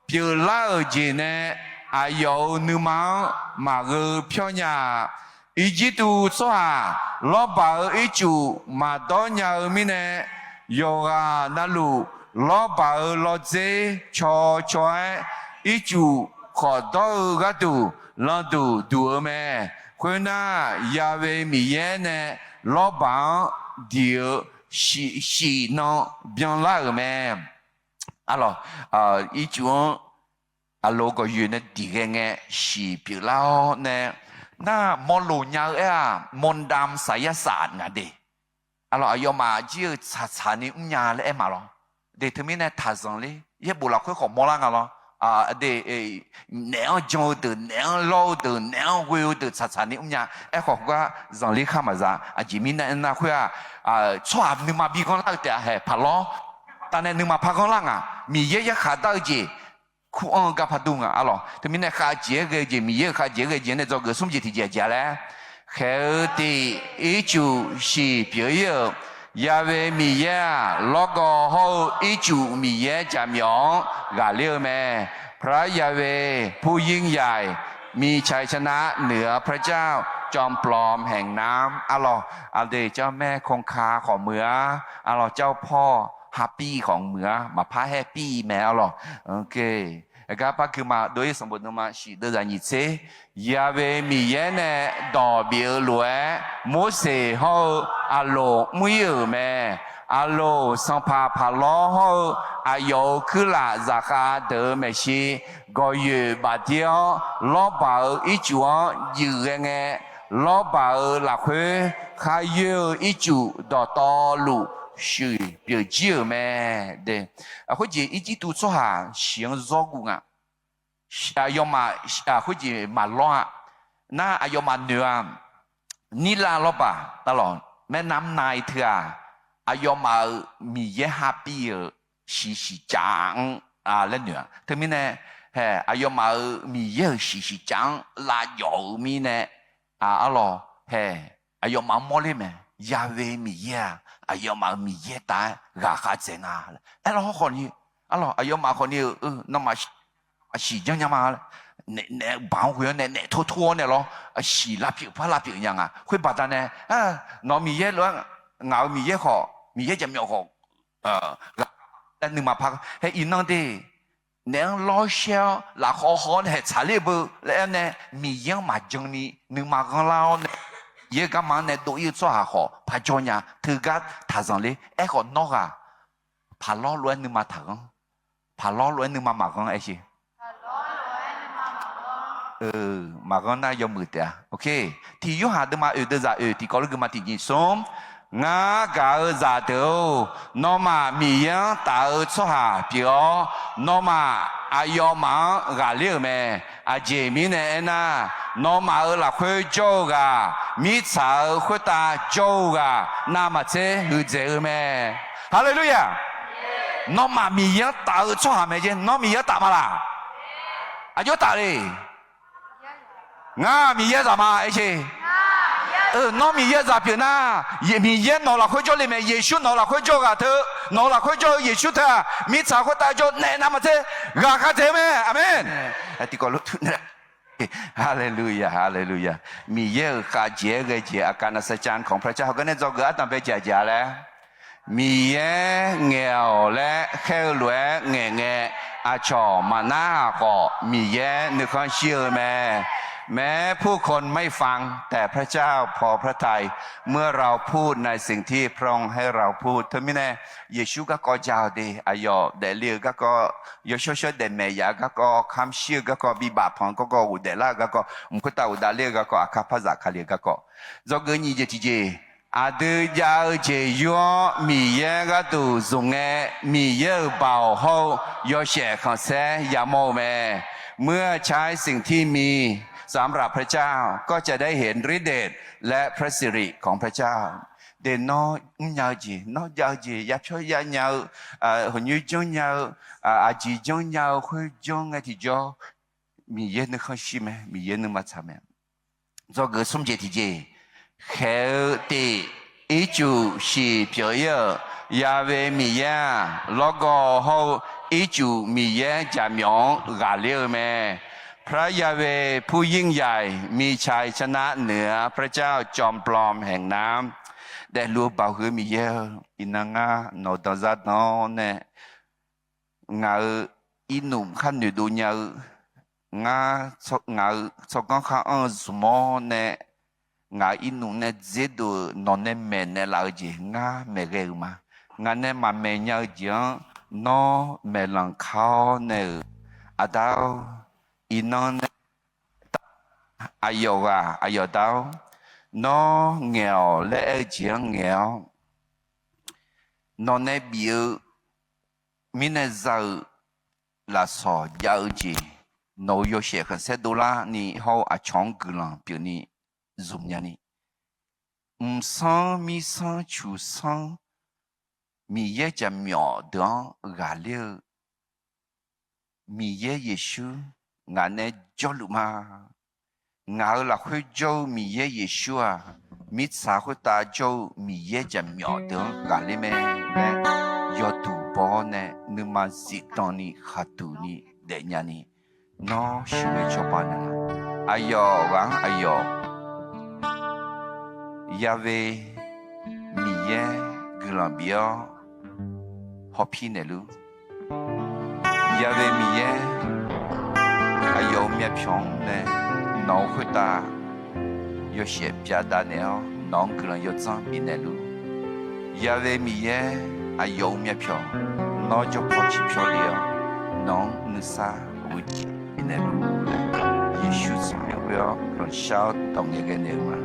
pyeuflar-euq jeq nae aqyawf-euq nuima-anr maqgheu pyawr nya-a. Irjirtuv tsawrhaq lawrbaq-eu ircuf maqdawr nya-eu mirnae, yawqghaq navluf lawrbaq-euq lawrdzer caw caw-aer, ircuf khawf dawr-eu gharduq landuq duq-eu mae. Khoernar, Ya'we Miqyaer nae lawrbaq-anr diq-eu shif nan byanlar-euq mae. Arlawq, ircuf-anr aqloq gawqyoeq nae diq ghae ngae shiq pyeuflar-awr nae, nar mawloq nya-eu aer-aq, มนต์ดำ ไสยศาสตร์ ngaq de. Arlawq, aqyawfmaf jir-eu tsaqtsaq ni mrnya laer aer ma lawr. De teumirnae taqzanq ler, yaerbof lafkhoer khawf mawrlar nga lawr. De, naef-anr jan-eu deuq, naef-anr lawr-eu deuq, naef-anr ghoe-eu deuq tsaqtsaq ni mrnya. Aerkhawf gar zanqler khar maqza. Aqjeq mirnae aernar khoer-aq, tsawrhaq nuima bi ghanrlar-eu taef-a hae paqlawr. Tavnae nuima par ghanrlar nga. Miqyaer yarkhaq dar-eu jeq kur anr-eu gar par dur nga. Arlawq, teumirnae khavjeq-aer ghae-eu jeq, Miqyaer-euq khavjeq-aer ghae-eu jeq nae dzawgeuf smr jeq tiqjeq aqjeq-a laer, khaeq-eu tiq ircuf shiq pyeuf-ir-euq Ya'we Miqyaer-aq, lawrgawv hawr-eu ircuf Miqyaer jaqmyawf-anr ghaqler-eu mae. พระยาเวห์ ผู้ยิ่งใหญ่ มีชัยชนะเหนือพระเจ้าจอมปลอมแห่งน้ำ Arlawq, aqdui jar maer คงคา khawf muiq-a. Arlawq, เจ้าพ่อ hapir khawf muiq-a. Maqpar haer pir mae arlawq. Aqgar par gui ma dov-ir sanqbof nuima shif deuvzaq nyiq tser. Ya'we Miqyaer nae dawq bif-eu lof-aer, Morseq hawr-eu Aqloq mr-ir-euq mae. Aqloq sanqpaq Paqlawr hawr-eu aqyawf-euq kuirlaf zaqkhav deuq-euq maeqshi gawqyoeq bafdir-awr, lawrbaq-euq ircuf-anr juif ghae ngae, lawrbaq-euq lafkhoer kharyoer-eu ircuf dawqtawvluf shuif pyeuf jir-euq mae. Khoerjeq Irjirtuv tsawrhaq shiq-anr zawr guv nga. Aqyawfmaf khoerjeq maqlawr-a. Nar aqyawfmaf noeq-a. Nirlav lawrbaq, arlawq, แม่น้ำไนล์ teu-aq, aqyawfmaf-euq Miqyaer hapir-euq shiq shiqcav-anr laer noeq-a. Teumirnae, hae, aqyawfmaf-euq Miqyaer-euq shiq shiqcav-anr lavjawf-eu mirnae, arlawq, hae, aqyawfmaf-anr mawrler mae. Ya'we Miqyaer-aq, aqyawfmaf-euq Miqyaer taf-aer ghaqkhav dzaeq nga. Aerlawq hawrkhawf ni, arlawq, aqyawfmaf khawf ni-euq, nawmaf shiq janrnya ma. Naef, naef baq-anr ghoe-awr nae, naef tor tor-awr nae lawr, shiq lavpyeuf par lavpyeuf nya nga. Khoer baqdanae, nawq-eu Miqyaer lof-aer, ngaq-euq Miqyaer khawf, Miqyaer jaqmyawf khawf, ghaq laer nuima par hae iqnan de. Naef-anr lawr shaer-awr lafkhawv haw-awr nae haeq tsaqler beu laer aer nae, Miqyaer-anr maqjan ni nuima ghanrlar-awr nae, Miqyaer-eu garma-anr nae dov-ir-eu tsawrhaq khawf par jawr nya. Teugar taqzanq ler. Aerkhawf nawr ghaq paqlawr lof-aer nuima taqghanr. Paqlawr lof-aer nuima maqghanr aer sher. Maqghanr nar yawmuiq taef-a. Tiq Yorhaq deuvma oeq deuvzaq oeq tiqkawv lor gui ma tiqnyiq smr. Ngar gaq-eu zaqdeuq-or, nawmaf Miqyaer-anr taf-eu tsawrhaq pyeuf-awr, nawmaf aqyawfmaf-anr ghaqler-euq mae. Aqjeq mirnae aernar, nawmaf-euq lafkhoer jawr-eu ghaq, mirtsaq-euq khoertav jawr-eu ghaq navmaqtser huiqdzaeq-eu mae. Haleluya! Nawmaf Miqyaer-anr taf-eu tsawrhaq mae jeq. Nawr Miqyaer-anr taf ma laq? Aqjox taf le. Ngar Miqyaer zaq ma aer sher. Nawr Miqyaer zaq pyeuf nar, Miqyaer nawq lafkhoer jawr le mae. Yeqsur nawq lafkhoer jawr-eu ghaq teu, nawq lafkhoer jawr-eu Yeqsur teu-aq, mirtsaq khoertav jawr naeq navmaqtser ghaqkhav dzaeq-eu mae. Aqmeq. Haleluya, haleluya. Miqyaer-euq khavjeq-aer ghae jeq อาการอัศจรรย์ของพระเจ้า heugar nae dzawgeuf ardanqbae jaqjaq laer, Miqyaer ngaeq-awq laer khaer-eu lof-aer ngaeq ngae, aqcawq maqnarhaq khawf Miqyaer nuikhanr shir-eu mae. แม้ผู้คนไม่ฟัง แต่พระเจ้าพอพระทัย เมื่อเราพูดในสิ่งที่พระองค์ให้เราพูด Teumirnae, Yeqsur garkawv ja-awq de. Aqyawf daefle-eu garkawv, yawshawr shawr daefmaeq yaf-eu garkawv, kamq shir-eu garkawv, bibaf panq-eu garkawv, ghofdaef lar-eu garkawv, mq khoertav ghofdaef ler-eu garkawv, aqkar par zafkale-eu garkawv, dzawgeuf nyiq jeq tiqjeq, aqdui jav-eu jeq yur-awr Miqyaer gharduq zmq ngae, Miqyaer-euq baoq hawr-eu yawshaef khanqsaer yamawr-eu mae. เมื่อใช้สิ่งที่มีสำหรับพระเจ้า ก็จะได้เห็นฤทธิ์เดชและพระสิริของพระเจ้า De nawr mrnya-eu jeq, nawr jav-eu jeq, yapyawr yanya-eu, hawqnyoer janrnya-eu, aqjeq janrnya-eu khoer janr ngae tiqjawr, Miqyaer nuikhanr shir mae, Miqyaer nuima tsaq mae. Dzawgeuf smr jeq tiqjeq, khaeq-eu tif, ircuf shiq pyeuf-ir-euq Ya'we Miqyaer-aq, lawrgawv hawr-eu ircuf Miqyaer jaqmyawf-anr ghaqler-eu mae. พระยาเวห์ผู้ยิ่งใหญ่ มีชัยชนะเหนือพระเจ้าจอมปลอมแห่งน้ำ daefluf-eu baoq huiq-eu Miqyaer-eu, iqnan ngar nawq-eu danzar dan-awr nae, ngaq-euq irnmf khar noeqdov nya-eu, ngar, ngaq-euq tsawrganr khar anr-eu zmq-awr nae, ngaq-euq irnmf nae dzerdov-euq nawq nae maeqnaeq laf-eu jeq ngar maeqghae-euq ma. Ngaq nae maqmaeq nya-eu jeq-anr nawr maeqlanq ka-awr nae-euq, Aqda-or, iqnan nae aqyawf ghaq aqyawf da-or, nawr ngaeq-awq laer aer-eu jeq-anr ngaeq-awr, nawq nae bif-eu mirnae za-eu lafsawq jav-eu jeq, nawq-euq yawshaef khanqsaer dovlarni hawr-eu aqcawq-anr guiqlanq pyeufni zmq nyani, mqsanr mirsanr cuqsanr Miqyaer jaqmyawf deuq-anr ghaqler-eu Miqyaer Yeqsur ngaq nae jawrluf ma. Ngaq-euq lafkhoer jawr-eu Miqyaer Yeqsur-aq, mirtsaq khoertav jawr-eu Miqyaer jaqmyawf deuq-anr ghaqler mae laer, yawduq baw-awr nae nuima zifdan ni khaqduq ni daefnya ni, nawr sheuqghae jawrba naeqlaf. Aqyawf ghaq-anr aqyawf Ya'we Miqyaer guiqlanq bif-awr hawpir naeqluf. Ya'we Miqyaer aqyawf-euq myavpyawq-anr nae nawq-euq khoertav yawshaef byaqdav naeq-awr nawq-anr guiqlanq yawdzanr bifnaeq luf. Ya'we Miqyaer aqyawf-euq myavpyawq nawr jawrpaw ciqpyawr le-awr nawq-anr nuisar uqjeq bifnaeq luf laer, Yeqsur tsawrmyanr ghoe-awr guiqlanq shar-awr dawq ngaeqghae naeq-eu ma.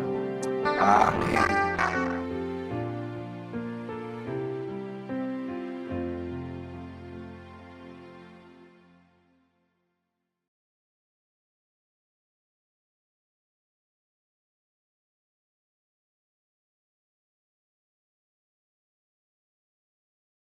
Aqmeq.